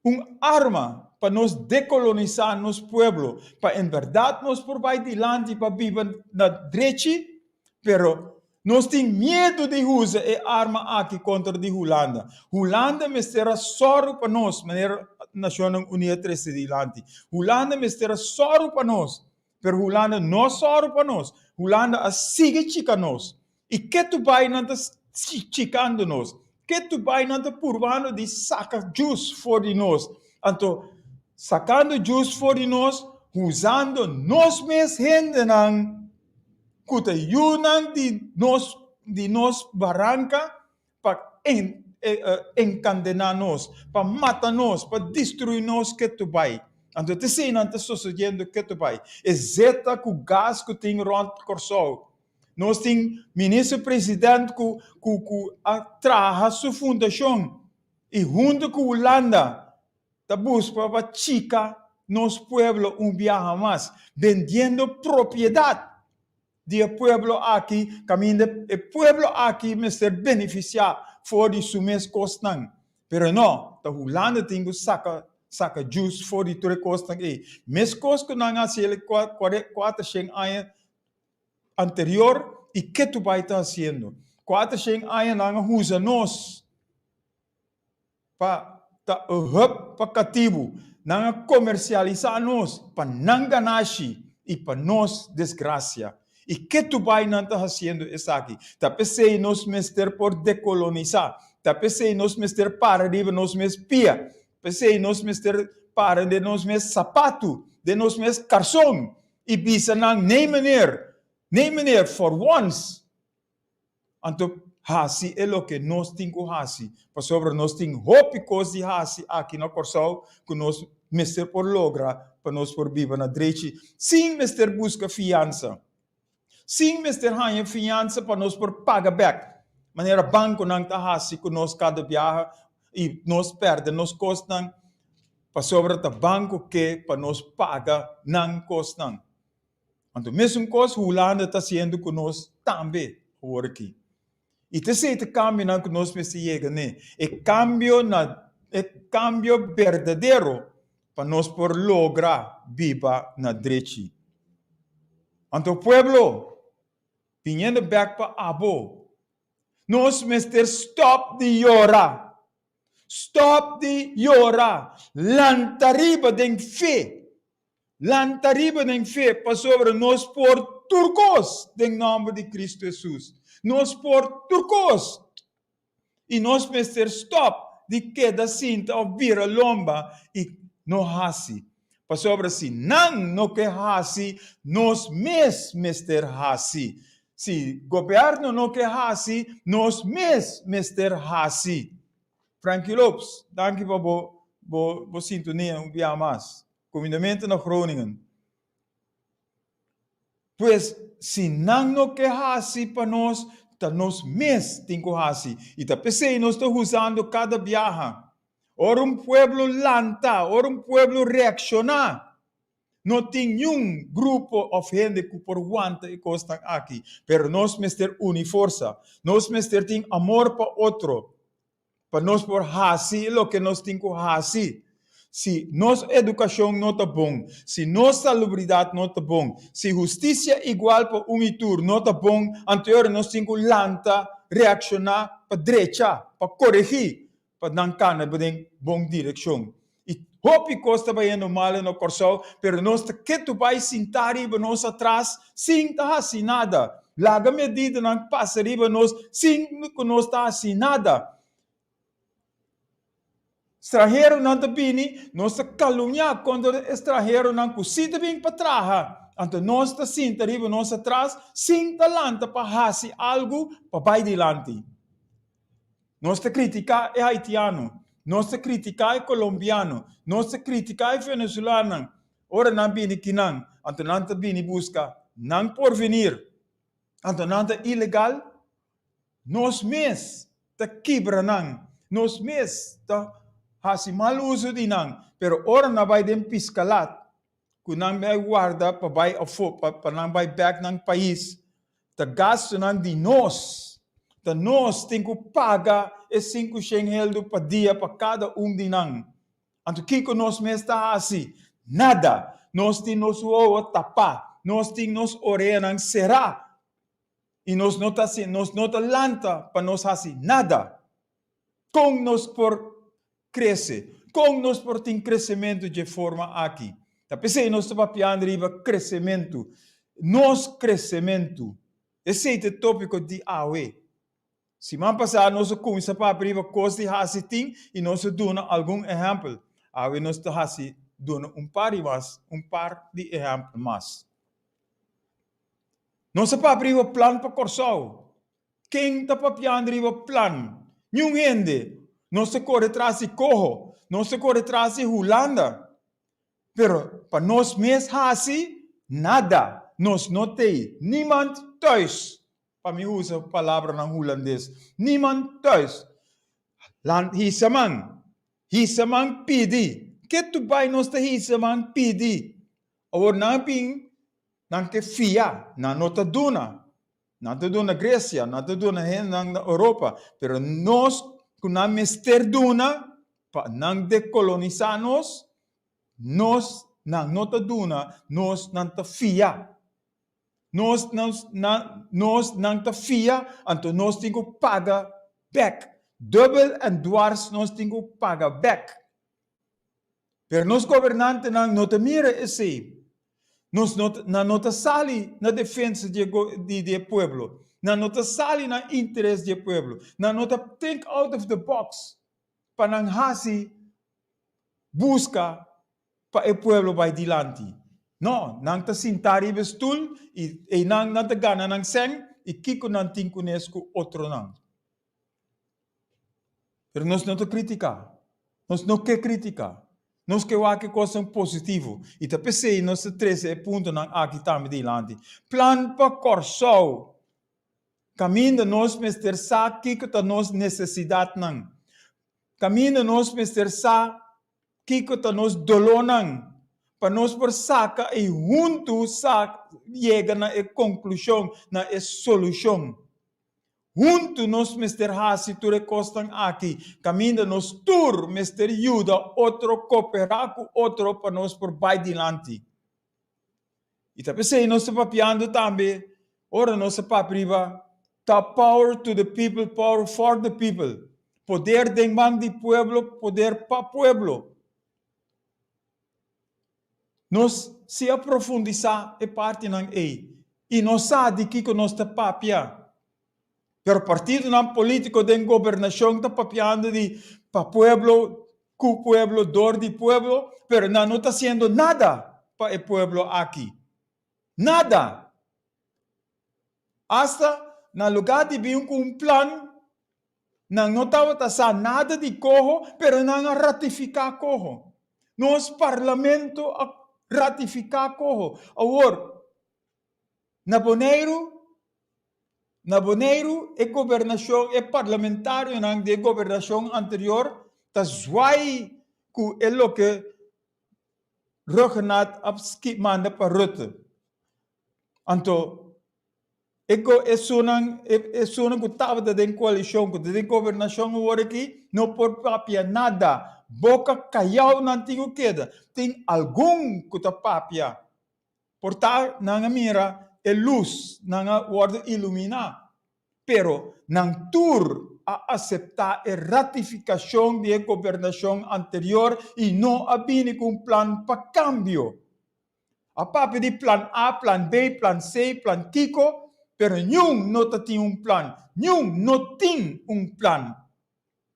un arma pa nos dekolonisá nos pueblo, pa en bèrdat nos por bai dilanti pa biba na drechi, pero nos tin miedu di usa e arma aki kontra di Hulanda. Hulanda mester a sòru pa nos, manera Nashonnan Uní a trese dilanti. Hulanda mester a sòru pa nos, pero Hulanda no a sòru pa nos. Hulanda a sigui chika nos. I ketu bai nan ta chikando nos. Ketu bai nan ta purbando di saka djus for di nos. Anto, sakando djus for di nos, usando nos mes hendenan ku ta yunan di nos di nos baranka pa enkandená nos, pa mata nos, pa destruí nos ketu bai. Anto ta esei nan ta sosodiendo ketu bai. E zeta ku gas ku tin rònt Kòrsou. Nos tin minister president ku ku ku a traha su fundashon i huntu ku Hulanda ta buska pa chika nos pueblo un biaha mas, bendiendo propiedat di e pueblo aki kaminda e pueblo aki mester benefisiá for di su mes kosnan. Pero no, ta Hulanda tin ku saka saka djus for di tur e kosnan ei. Meskos ku nan a hasi el kuatershen aña anterior i ke tu bai ta hasiendo. Kuatershen aña nan a usa nos pa ta e hub pa katibu. Nan a komersialisá nos pa nan ganashi i pa nos desgrasia. I ke tu bai nan ta hasiendo esaki? Ta p'esei nos mester por dekolonisá. Ta p'esei nos mester para riba nos mes pia. P'esei nos mester para den nos mes sapatu, den nos mes karson i bisa nan, Nee meneer, nee meneer, for once Anto hasi e loke nos tin ku hasi, pasobra nos tin hopi kos di hasi aki na Kòrsou ku nos mester por logra pa nos por biba na drechi sin mester buska fiansa, sin mester haña fiansa pa nos por paga bèk, manera bankonan ta hasi ku nos kada biaha i nos pèrdè nos kosnan pasobra ta banko ke pa nos paga nan kosnan. Anto mesun kos Hulanda ta hasiendo ku nos tambe awor aki. I ta esei ta kambionan ku nos mester yega n'e, e kambio na e kambio berdadero pa nos por logra biba na drechi. Anto pueblo, biniendo bèk pa abo, nos mester stòp di yora. Stòp di yora. Lanta riba den fe. Lanta riba den fe, pasobra nos por tur kos den nòmber di Kristu Hesus. Nos por tur kos! I nos mester stòp di keda sinta òf bira lomba i no hasi. Pasobra si nan no ke hasi, nos mes mester hasi. Si gobièrnu no ke hasi, nos mes mester hasi. Frankie Lopes, danki pa bo bo bo sintonia un bia mas. Kumindamentu na Groningen. Pues, si nan no ke hasi pa nos, ta nos mes tin ku hasi. I ta p'esei nos ta usando kada biaha. Ora un pueblo lanta, ora un pueblo reakshoná, no tin niun grupo òf hende ku por wanta e kosnan aki. Pero nos mester uni forsa. Nos mester tin amor pa otro. pa nos por hasi loke nos tin ku hasi. Si nos edukashon no ta bon, si nos salubridat no ta bon, si hustisia igual pa un i tur no ta bon, anto e ora nos tin ku lanta, reakshoná pa drecha, pa koregí, pa nan kana den bon direkshon. I hopi kos ta bayendo malo na Kòrsou, pero nos ta ketu bai sintá riba nos atras sin ta hasi nada. Laga medidanan pasa riba nos sin ku nos ta hasi nada. Stranheronan ta bini, nos ta kalumniá kontra e stranheronan ku sí ta bin pa traha. Anto nos ta sinta riba nos atras sin ta lanta pa hasi algu pa bai dilanti. Nos ta kritiká e haitiano, nos ta kritiká e kolombiano, nos ta kritiká e venezolanonan ora nan bini kinan, anto nan ta bini buska nan porvenir, anto nan ta ilegal. Nos mes ta kibra nan, nos mes ta hasi mal uso di nan, pero ora nan bai den piskalat ku nan bai warda pa bai afó, pa nan bai bèk nan pais, Ta gastunan di nos. Ta nos tin ku paga e sinkushen heldu pa dia pa kada un di nan. Anto kiko nos mes ta hasi? Nada! Nos tin nos wowo tapá, nos tin nos oreanan será i nos no ta hasi, nos no ta lanta pa nos hasi nada. Kon nos por krese? Kon nos por tin kresementu dje forma aki? Ta p'esei nos ta papiando riba kresementu, nos kresementu. Esei ta e tópiko di awe. Siman pasá nos a kuminsá papia riba kos di hasi tin i nos a duna algun ehèmpel. Awe nos ta hasi duna un par di mas, un par di ehèmpel mas. Nos a papia riba plan pa Kòrsou. Ken ta papiando riba plan? Niun hende. Nos ta kore tras di koho. Nos ta kore tras di Hulanda. Pero pa nos mes hasi nada. Nos no t'ei. Niemand thuis. Pa mi usa palabranan hulandes. Niemand thuis. Lan hisa man. Hisa man pidi. Ke tu bai nos ta hisa man pidi? Awor nan a bin, nan ke fia, nan no ta duna. Nan ta duna Grecia, nan ta duna hendenan na Europa, pero nos ku nan mester duna pa nan dekolonisá nos, nos nan no ta duna, nos nan ta fia. Nos nan nan nos nan ta fia, anto nos tin ku paga bèk. Dubbel en dwars nos tin ku paga bèk. Pero nos gobernantenan no ta mira esei. Nos no nan no ta sali na defensa di e di di e pueblo. Nan no ta sali na interes di e pueblo. Nan no ta think out of the box pa nan hasi buska pa e pueblo bai dilanti. No, nan ta sinta riba e stul i einan nan ta gana nan sèn i kiko nan tin kunes ku otronan. Pero nos no ta kritiká. Nos no ke kritiká. Nos ke wak e kosnan positivo. I ta p'esei nos ta trese e puntonan aki tambe dilanti. Plan pa Kòrsou. Kaminda nos mester sa kiko ta nos nesesidatnan. Kaminda nos mester sa kiko ta nos dolónan. Pa nos por saka i huntu sa yega na e konklushon, na e solushon. Huntu nos mester hasi tur e kosnan aki, kaminda nos tur mester yuda otro koperá ku otro pa nos por bai dilanti. I ta p'esei nos ta papiando tambe ora nos ta papia riba ta power to the people, power for the people, poder den man di pueblo, poder pa pueblo. Nos si a profundisá e partinan ei i nos sa di kiko nos ta papia. Pero partidonan polítiko den gobernashon ta papiando di pa pueblo, ku pueblo, dor di pueblo, pero nan no ta hasiendo nada pa e pueblo aki. Nada! Asta na lugá di bin ku un plan, nan no tabata sa nada di koho, pero nan a ratifiká koho. Nos parlamento a ratifiká koho. Awor, na Boneiru, na Boneiru e gobernashon, e parlamentarionan di e gobernashon anterior ta zwai ku e loke Rhuggenaath a manda pa Rutte. Anto e go esunnan esunnan ku tabata den koalishon ku ta den gobernashon awor aki no por papia nada. Boka kayau nan tin ku keda. Tin algun ku ta papia. Por ta nan a mira e lus, nan a wòrdu iluminá. Pero nan tur a aseptá e ratifikashon di e gobernashon anterior i no a bini ku un plan pa kambio. A papia di plan A, plan B, plan C, plan kiko, pero niun no ta tin un plan. Niun no tin un plan.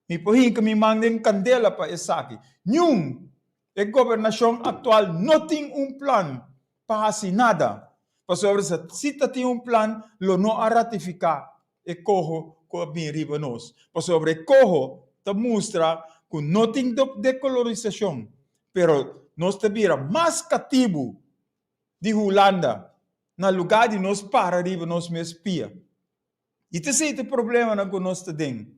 Mi por hinka mi man den kandela pa esaki. Niun! E gobernashon aktual no tin un plan pa hasi nada, pasobra si ta tin un plan lo no a ratifiká e koho ku a bin riba nos, pasobra e koho ta mustra ku no tin dekolorisashon, pero nos ta bira mas katibu di Hulanda na lugá di nos para riba nos mes pia. I ta esei ta e problemanan ku nos ta den.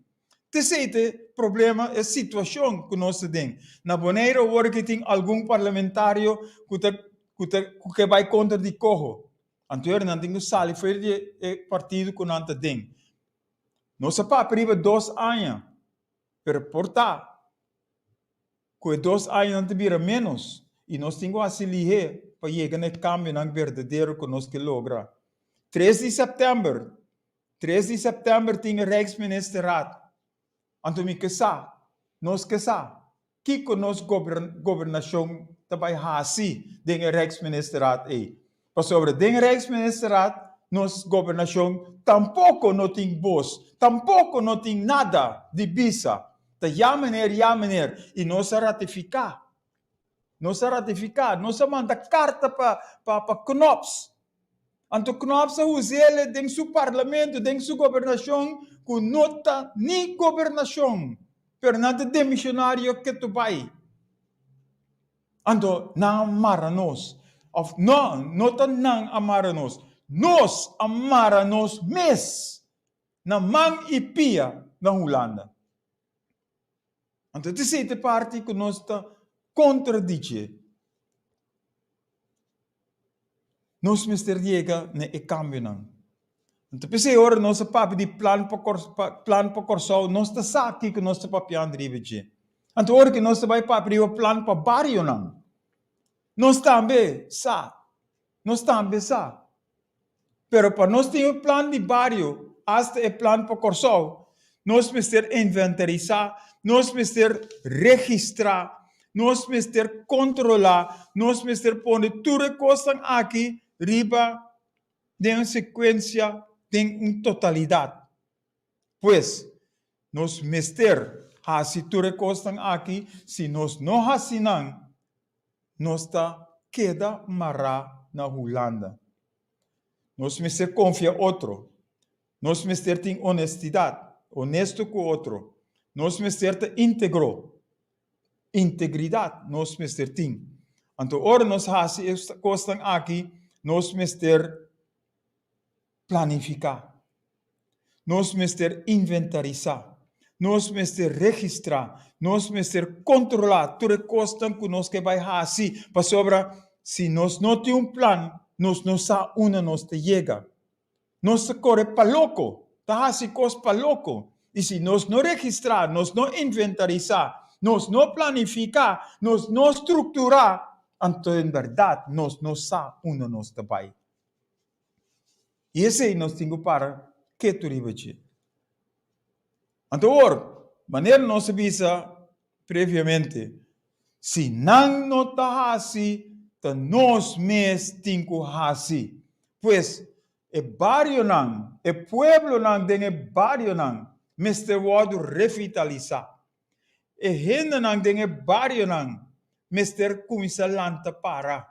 Ta esei ta e problema, e situashon ku nos ta den. Na Boneiru awor ke tin algun parlamentario ku ta ku ta ku ke bai kontra di koho. Anto nan tin ku sali for di e partido ku nan ta den. Nos a papia riba dos aña, pero por ta ku e dos añanan ta bira ménos i nos tin ku hasi lihé pa yega na e kambionan berdadero ku nos ke logra. Tres di sèptèmber, tres di sèptèmber tin e Rijksministerraad. Anto mi ke sa, nos ke sa, kiko nos gobernashon ta bai hasi den e Rijksministerraad ei. Pasobra den Rijksministerraad. nos gobernashon tampoko no tin bos, tampoko no tin nada di bisa. Ta ya meneer, ya meneer i nos a ratifiká. Nos a ratifiká, nos a manda karta pa pa pa Knops. Anto Knops a us'el den su parlamento, den su gobernashon ku no ta ni gobernashon, pero nan ta demishonario ketu bai. Anto nan a mara nos, òf no, no ta nan a mara nos, nos a mara nos mes na man i pia na Hulanda. Anto esei ta e parti ku nos ta kontra di dje. Nos mester yega na e kambionan. Anto p'esei ora nos a papia di plan pa plan pa Kòrsou, nos ta sa kiko nos ta papiando riba dje. Anto ora ku nos ta bai papia riba plan pa barionan, nos tambe sa, nos tambe sa. Pero pa nos tin un plan di bario, asta e plan pa Kòrsou, nos mester inventarisá, nos mester registrá, nos mester kontrolá, nos mester pone tur e kosnan aki riba den un sekuensia, den un totalidat. Pues, nos mester hasi tur e kosnan aki, si nos no hasi nan, nos ta keda mará na Hulanda. Nos mester konfia otro. Nos mester tin honestidat, honesto ku otro. Nos mester ta íntegro. Integridat nos mester tin. Anto ora nos hasi e kosnan aki, nos mester planifiká. Nos mester inventarisá. Nos mester registrá. Nos mester kontrolá tur e kosnan ku nos ke bai hasi, pasobra si nos no tin un plan, nos no sa unda nos ta yega. Nos ta kore pa loko, ta hasi kos pa loko. I si nos no registrá, nos no inventarisá, nos no planifiká, nos no strukturá, anto en bèrdat nos no sa unda nos ta bai. I esei nos tin ku para ketu riba dje. Anto awor, manera nos a bisa previamente, si nan no ta hasi, ta nos mes tin ku hasi. Pues, e barionan, e pueblonan den e barionan mester wòrdu revitalisá. E hendenan den e barionan mester kuminsá lanta para.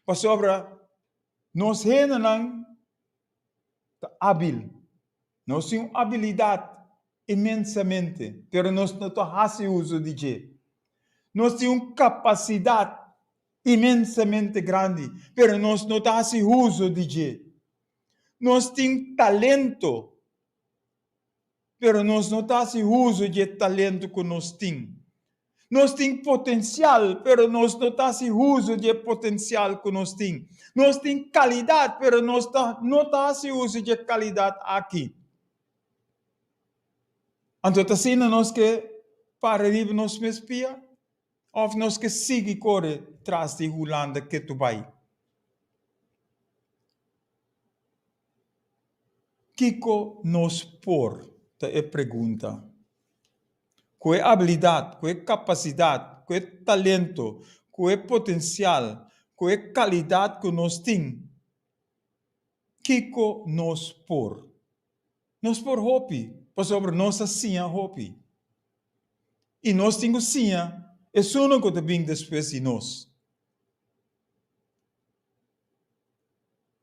Pasobra nos hendenan ta ábil. Nos tin un abilidat inmensamente, pero nos no ta hasi uso di dje. Nos tin un kapasidat inmensamente grandi, pero nos no ta hasi uso di dje. Nos tin talento, pero nos no ta hasi uso di e talento ku nos tin. Nos tin potensial, pero nos no ta hasi uso di e potensial ku nos tin. Nos tin kalidat, pero nos ta no ta hasi uso di e kalidat aki. Anto ta asina nos ke para riba nos mes pia òf nos ke sigui kore tras di Hulanda ketu bai? Kiko nos por? Ta e pregunta. Ku e abilidat, ku e kapasidat, ku e talento, ku e potensial, ku e kalidat ku nos tin, kiko nos por? Nos por hopi, pasobra nos a siña hopi. I nos tin ku siña esunnan ku ta bin despues di nos.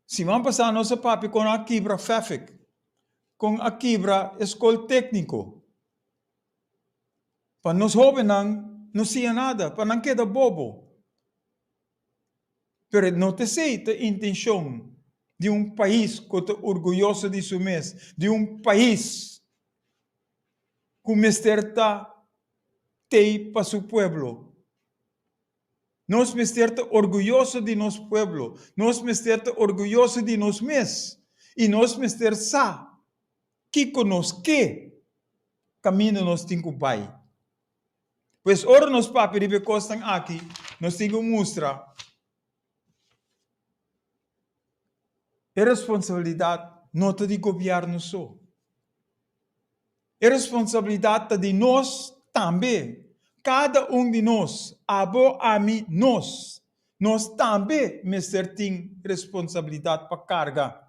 Siman pasá nos a papia kon a kibra FEFEK, kon a kibra e skol tékniko. Pa nos hóbennan no siña nada, pa nan keda bobo. Pero no ta esei ta intenshon di un pais ku ta orguyoso di su mes, di un pais ku mester ta tei pa su pueblo. Nos mester ta orguyoso di nos pueblo, nos mester ta orguyoso di nos mes i nos mester sa kiko nos ke kaminda nos tin ku bai. Pues ora nos papia riba e kosnan aki, nos tin ku mustra e responsabilidat no ta di gobièrnu so. E responsabilidat ta di nos tambe, kada un di nos, abo, ami, nos. Nos tambe mester tin responsabilidat pa karga.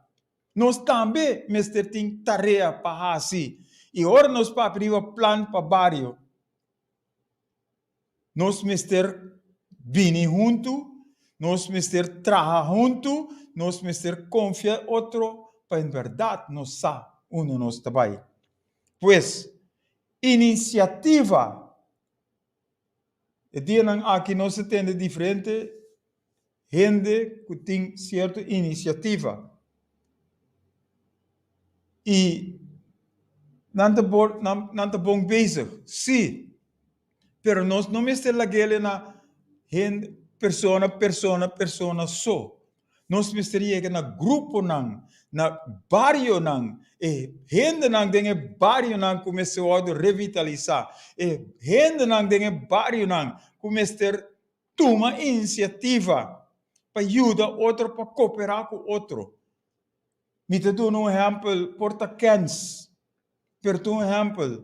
Nos tambe mester tin tarea pa hasi i ora nos papia riba plan pa bario, nos mester bini huntu, nos mester traha huntu, nos mester konfia otro pa en bèrdat nos sa unda nos ta bai. Pues, inisiativa E dianan aki nos a tende diferente hende ku tin sierto inisiativa i nan ta por nan ta bon bezig, sí, pero nos no mester lag'el na hende persona persona persona so. Nos mester yega na gruponan, na barionan, e hendenan den e barionan ku mester wòrdu revitalisá, e hendenan den e barionan ku mester tuma inisiativa pa yuda otro, pa koperá ku otro. Mi ta duna un ehèmpel, por ta kèns, pero ta un ehèmpel,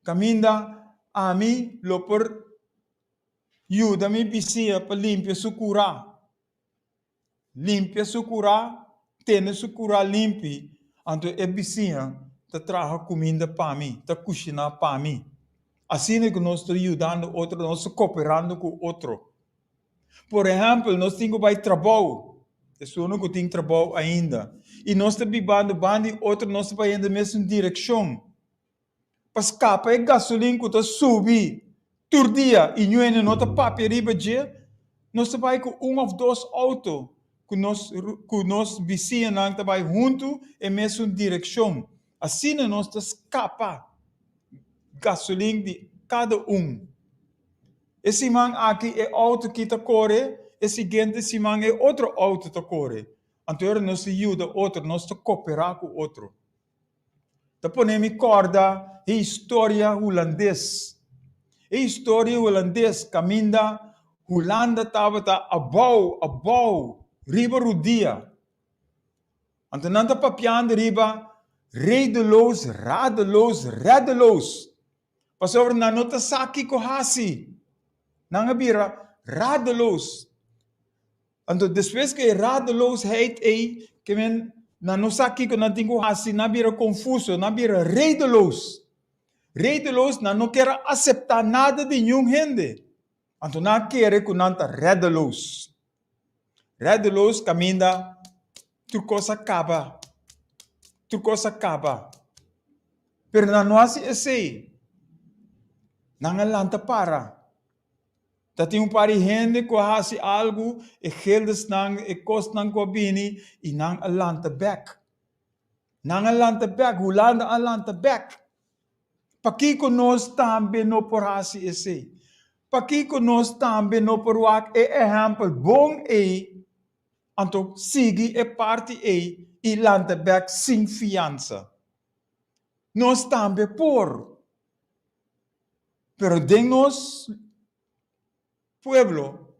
kaminda ami lo por yuda mi bisiña pa limpia su kurá. Limpia su kurá, tene su kurá limpi, anto e bisiña ta traha kuminda pa mi, ta kushiná pa mi. Asina ku nos ta yudando otro, nos ta koperando ku otro. Por ehèmpel, nos tin ku bai trabou, esun ku tin trabou ainda, i nos ta bibando banda di otro, nos ta bai den e mesun direkshon. Pa skapa e gasolin ku ta subi tur dia i ñuene no ta papia riba dje, nos ta bai ku un òf dos outo ku nos ku nos bisiñanan ta bai huntu e mesun direkshon. Asina nos ta skapa gasolin di kada un. E siman aki e outo ki ta kore, e siguiente siman e otro outo ta kore. Anto ora nos ta yuda otro, nos ta koperá ku otro. Ta pone mi kòrda e historia hulandes. E historia hulandes kaminda Hulanda tabata abou, abou, riba rudia. Anto nan ta papiando riba redeloos, radeloos, reddeloos. Pasobra nan no ta sa kiko hasi. Nan a bira radeloos. Anto despues ku e radeloosheid ei, ke men nan no sa kiko nan tin ku hasi, nan bira konfuso, nan bira redeloos. Redeloos, nan no kier a aseptá nada di niun hende. Anto nan a kere ku nan ta redeloos. Redeloos kaminda tur kos a kaba, tur kos a kaba. Pero nan no hasi esei. Nan a lanta para. Ta tin un par di hende ku a hasi algu, e geldesnan, e kosnan ku a bini, i nan a lanta bèk. Nan a lanta bèk, Hulanda a lanta bèk. Pakiko nos tambe no por hasi esei? Pakiko nos tambe no por wak e ehèmpel bon ei, anto sigui e parti ei i lanta bèk sin fiansa? Nos tambe por. Pero den nos pueblo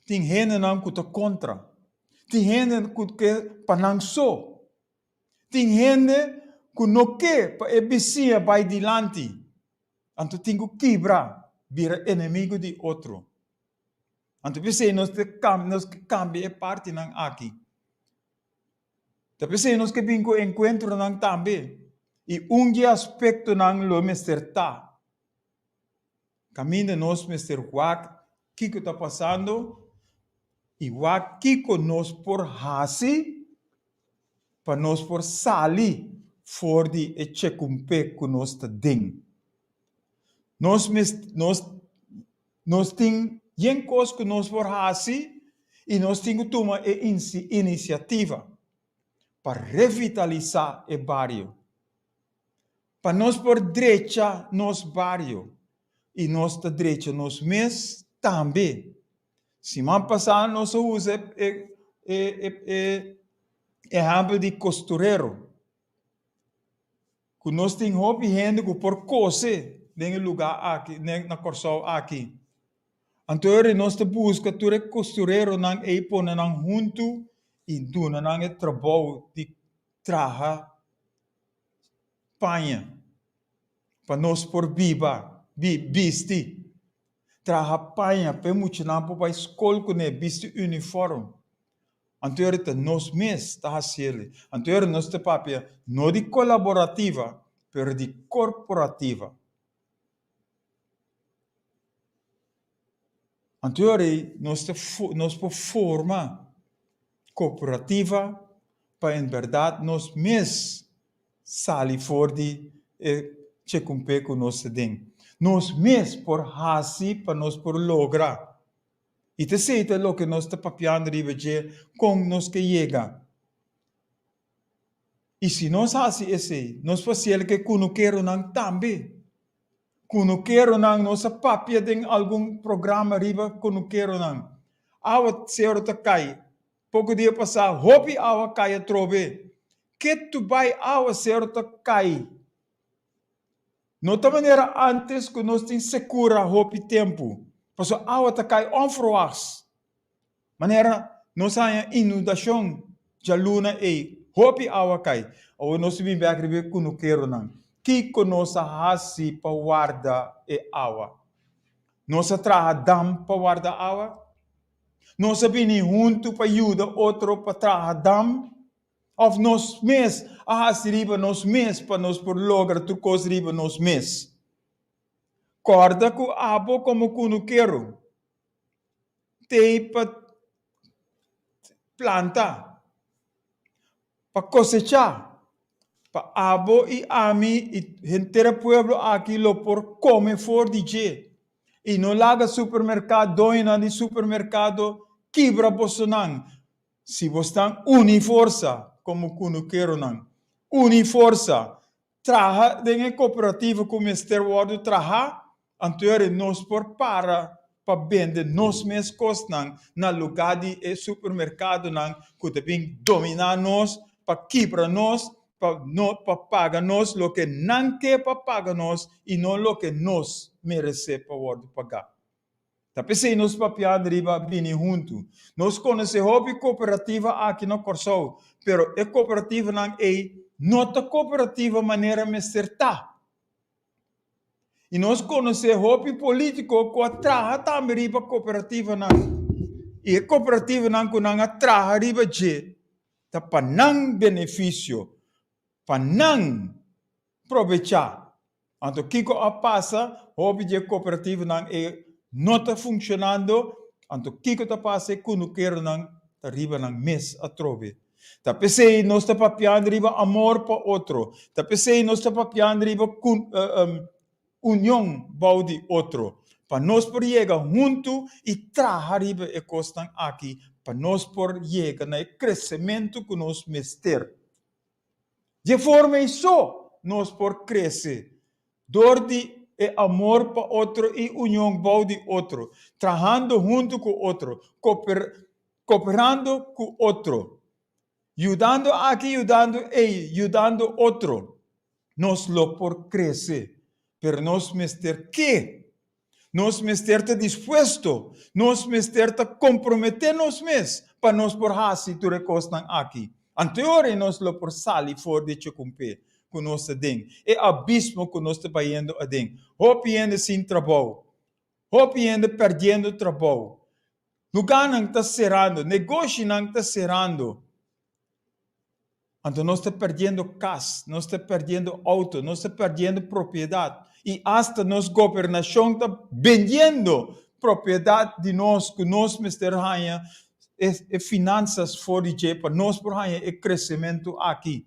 tin hendenan ku ta kontra, tin hende ku ke pa nan so, tin hende ku no ke pa e bisiña bai dilanti, anto tin ku kibra bira enemigu di otro. Anto p'esei nos ta nos ke kambia e partinan aki. Ta p'esei nos ke bin ku enkuentronan tambe i un di e aspektonan lo mester ta kaminda nos mester wak kiko ta pasando i wak kiko nos por hasi pa nos por sali for di e chekumpe ku nos ta den. Nos nos Nos tin yen kos ku nos por hasi i nos tin ku tuma e inisiativa pa revitalisá e bario, pa nos por drecha nos bario i nos ta drecha nos mes tambe. Siman pasá nos a usa e e ehèmpel di kosturero. Ku nos tin hopi hende ku por kose den e lugá aki, na Kòrsou aki. Anto ora nos ta buska tur e kostureronan ei pone nan huntu i duna nan e trabou di traha paña pa nos por biba, bisti. Traha paña pa e muchanan por bai skol kuné, bisti unifòrm. Anto ora ta nos mes ta hasiel. Anto ora nos ta papia no di kolaborativa, pero di korporativa. Anto ora ei nos ta nos por forma kooperativa pa en bèrdat nos mes sali for di e chekumpé ku nos ta den. Nos mes por hasi pa nos por logra. I ta esei ta loke nos ta papiando riba dje kon nos ke yega. I si nos hasi esei, nos por hasiel ku e kunukeronan tambe. Kunukeronan, nos a papia den algun programa riba kunukeronan. Awa sero ta kai. Poko dia pasá hopi awa kai atrobe. Ketu bai awa sero ta kai. No ta manera ántes ku nos tin sekura hopi tempu, pasobra awa ta kai ònferwags. Manera nos haña inundashon djaluna ei, hopi awa kai. Awor nos ta bin bèk riba e kunukeronan. Kiko nos a hasi pa warda e awa? Nos a traha dam pa warda awa? Nos a bini huntu pa yuda otro pa traha dam? Òf nos mes a hasi riba nos mes pa nos por logra tur kos riba nos mes? Kòrda ku abo komo kunukero t'ei pa planta, pa kosechá, pa abo i ami i henter e pueblo aki lo por kome for di dje. I no laga supermerkado, doñonan di supermerkado kibra bosonan. Si bosnan uni forsa komo kunukeronan, uni forsa, traha den e kooperativa ku mester wòrdu trahá, anto eri nos por para pa bende nos mes kosnan na lugá di e supermerkadonan ku ta bin dominá nos, pa kibra nos, pa no pa paga nos loke nan ke pa paga nos i no loke nos meresé pa wòrdu pagá. Ta p'esei nos papiando riba bini huntu. Nos konosé hopi kooperativa aki na Kòrsou, pero e kooperativanan ei no ta kooperativa manera mester ta. I nos konosé hopi polítiko ku a traha tambe riba kooperativanan. I e kooperativanan ku nan a traha riba dje ta pa nan benefisio, pa nan probechá. Anto kiko a pasa? Hopi di e kooperativanan e no ta funshonando, anto kiko ta pasa? E kunukeronan ta riba nan mes atrobe. Ta p'esei nos ta papiando riba amor pa otro, ta p'esei nos ta papiando riba union bou di otro, pa nos por yega huntu i traha riba e kosnan aki pa nos por yega na e kresementu ku nos mester. Dje forma ei so nos por krese, dor di e amor pa otro i union bou di otro, trahando huntu ku otro, koperando ku otro, yudando aki, yudando ei, yudando otro. Nos lo por krese, pero nos mester ke Nos mester ta dispuesto, nos mester ta komprometé nos mes pa nos por hasi tur e kosnan aki. Anteori nos lo por sali for di chukumpé ku nos ta den, e abismo ku nos ta bayendo aden. Hopi hende sin trabou, hopi hende pèrdiendo trabou, lugánan ta serando, negoshinan ta serando. Anto nos ta perdiendo kas, nos ta perdiendo outo, nos ta perdiendo propiedat i asta nos gobernashon ta bendiendo propiedat di nos ku nos mester haña e finansas for di dje pa nos por haña e kresementu aki.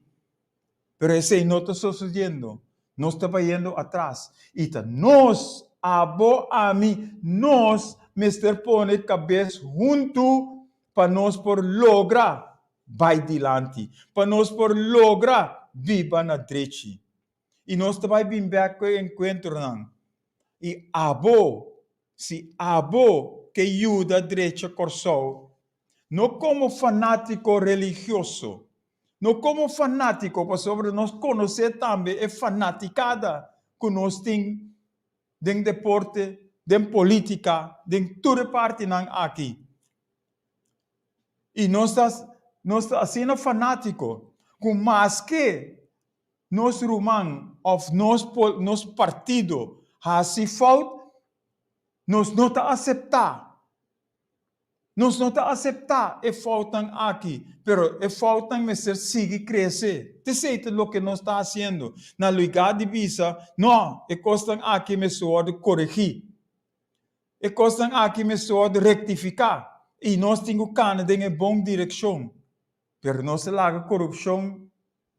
Pero esei no ta sosodiendo. Nos ta bayendo atras i ta nos, abo, ami, nos mester pone kabes huntu pa nos por logra bai dilanti, pa nos por logra biba na drechi. I nos ta bai bin bek ku e enkuentronan. I abo, si abo ke yuda drecha Kòrsou, no komo fanátiko religioso, no komo fanátiko pasobra nos konosé tambe e fanatikada ku nos tin den deporte, den polítika, den tur e partinan aki. I nos ta nos ta asina fanátiko ku maske nos ruman òf nos nos partido hasi fout, nos no ta aseptá. Nos no ta aseptá e foutnan aki, pero e foutnan mester sigui krese. T'esei ta loke nos ta hasiendo. Na lugá di bisa, No, e kosnan aki mester wòrdu koregí. E kosnan aki mester wòrdu rektifiká i nos tin ku kana den e bon direkshon. Pero nos ta laga korupshon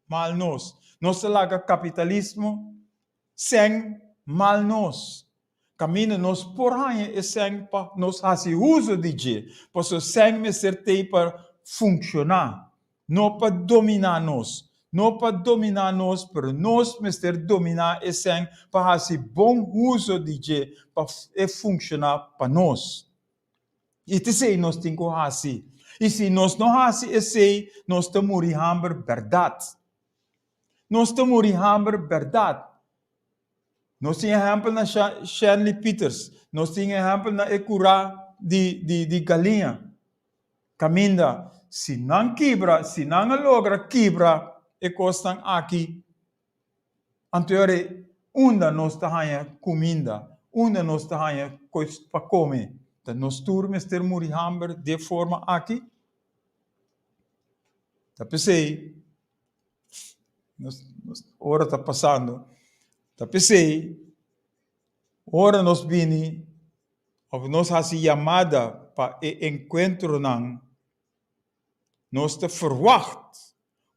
mal nos. Nos ta laga kapitalismo sèn mal nos. Kaminda nos por haña e sèn pa nos hasi uso di dje, pasobra sèn mester t'ei pa funshoná, no pa dominá nos. No pa dominá nos, pero nos mester dominá e sèn pa hasi bon uso di dje pa e funshoná pa nos. I t'esei nos tin ku hasi. I si nos no hasi esei, nos ta muri hamber bèrdat. Nos ta muri hamber bèrdat. Nos tin ehèmpel na Shanley Peters, nos tin ehèmpel na e kurá di di di galiña. Kaminda si nan kibra, si nan a logra kibra e kosnan aki, anto e ora ei unda nos ta haña kuminda, unda nos ta haña kos pa kome? Ta nos tur mester muri hamber di e forma aki? Ta p'esei Nos, nos, ora ta pasando. Ta p'esei, ora nos bini of nos hasi yamada pa e enkuentronan, nos ta ferwagt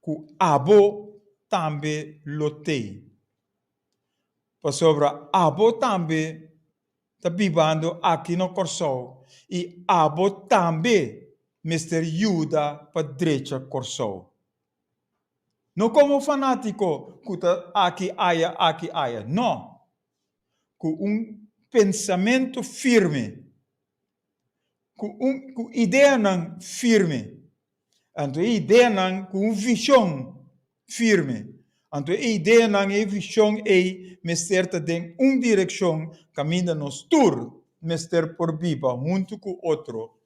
ku abo tambe lo t'ei. Pasobra abo tambe ta bibando aki na Kòrsou i abo tambe mester yuda pa drecha Kòrsou. No komo fanátiko ku ta aki aya aki aya, no. Ku un pensamentu firme, ku un ku ideanan firme. Anto e ideanan ku un vishon firme. Anto e ideanan i e vishon ei mester ta den un direkshon kaminda nos tur mester por biba huntu ku otro.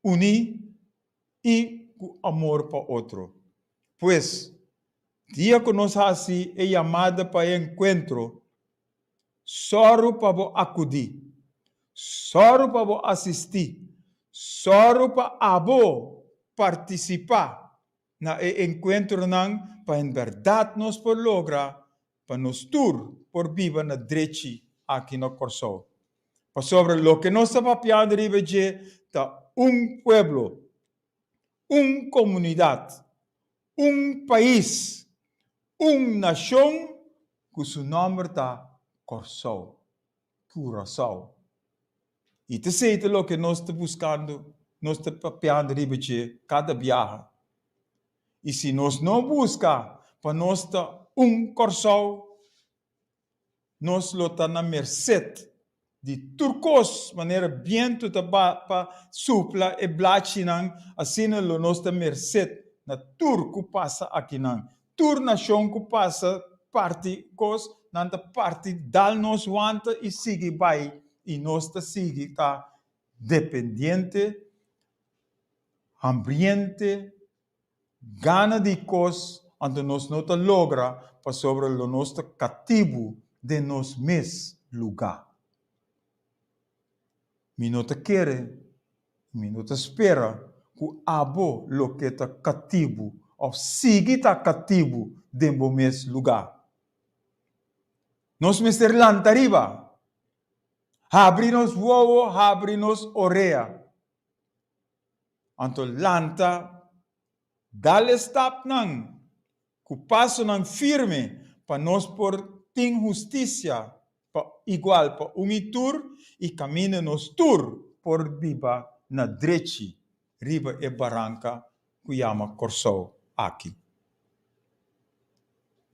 Uní i ku amor pa otro. Pues, dia ku nos hasi e yamada pa e enkuentro, sòru pa bo akudí, sòru pa bo asistí, sòru pa abo partisipá na e enkuentronan pa en bèrdat nos por logra pa nos tur por biba na drechi aki na Kòrsou. Pasobra loke nos ta papiando riba dje ta un pueblo, un komunidat, un pais, un nashon ku su nòmber ta Kòrsou, Curaçao. I ta esei ta loke nos ta buskando, nos ta papiando riba dje kada biaha. I si nos no buska pa nos ta un Kòrsou, nos lo ta na merset di tur kos, manera bientu ta ba pa supla e blachinan, asina lo nos ta merset na tur ku pasa akinan. Tur nashon ku pasa parti kos, nan ta parti dal nos wanta i sigui bai, i nos ta sigui ta dependiente, hambriente, gana di kos, anto nos no ta logra pasobra lo nos ta katibu den nos mes lugá. Mi no ta kere, mi no ta spera ku abo lo ke ta katibu òf sigui ta katibu den bo mes lugá. Nos mester lanta riba, habri nos wowo, habri nos orea. Anto lanta, dal e stapnan ku pasonan firme pa nos por tin hustisia pa igual pa un i tur i kaminda nos tur por biba na drechi riba e baranka ku yama Kòrsou aki.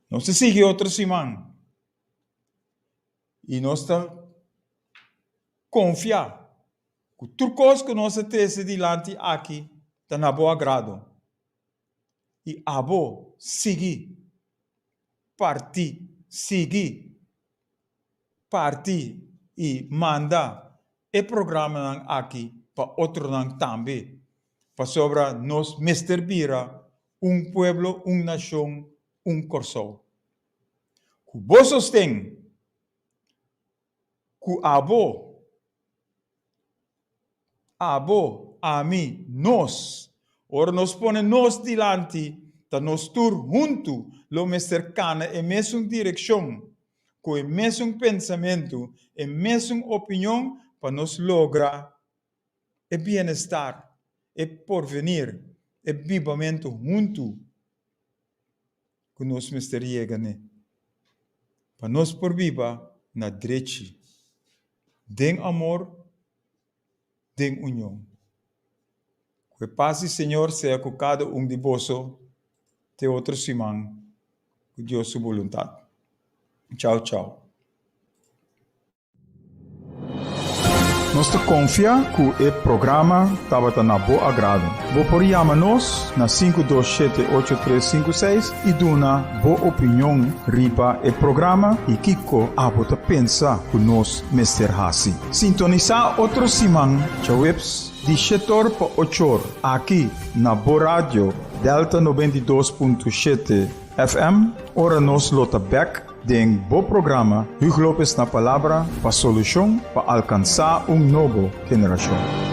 Nos ta sigui otro siman i nos ta konfia Ku tur kos ku nos a trese dilanti aki ta na bo agrado, i abo sigui parti, sigui parti i manda e programanan aki pa otronan tambe, pasobra nos mester bira un pueblo, un nashon, un Kòrsou. Ku bo sosten, ku abo. Abo, ami, nos. Ora nos pone nos dilanti, ta nos tur huntu lo mester kana e mesun direkshon, ku e mesun pensamentu, e mesun opinion pa nos logra e bienestar, e porvenir, e bibamentu huntu ku nos mester yega n'e, pa nos por biba na drechi, den amor, den union. Ku e pas di Señor sea ku kada un di boso te otro siman ku Dios su boluntat. Chao chao. Nos ta konfia ku e programa tabata na bo agrado. Bo por yama nos na 527 8356 i duna bo opinion riba e programa i kiko abo ta pensa ku nos mester hasi. Sintonisá otro siman djaweps di shetor pa ochor aki na bo radio Delta 92.7 FM ora nos lo ta bek den bo programa Huug Lopez na Palabra pa solushon pa alkansá un nobo generashon.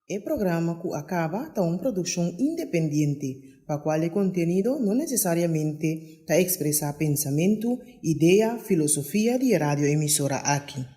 E programa ku a kaba ta un produkshon independiente, pa kual e kontenido no nesesariamente ta ekspresá pensamentu, idea, filosofia di e radioemisora aki.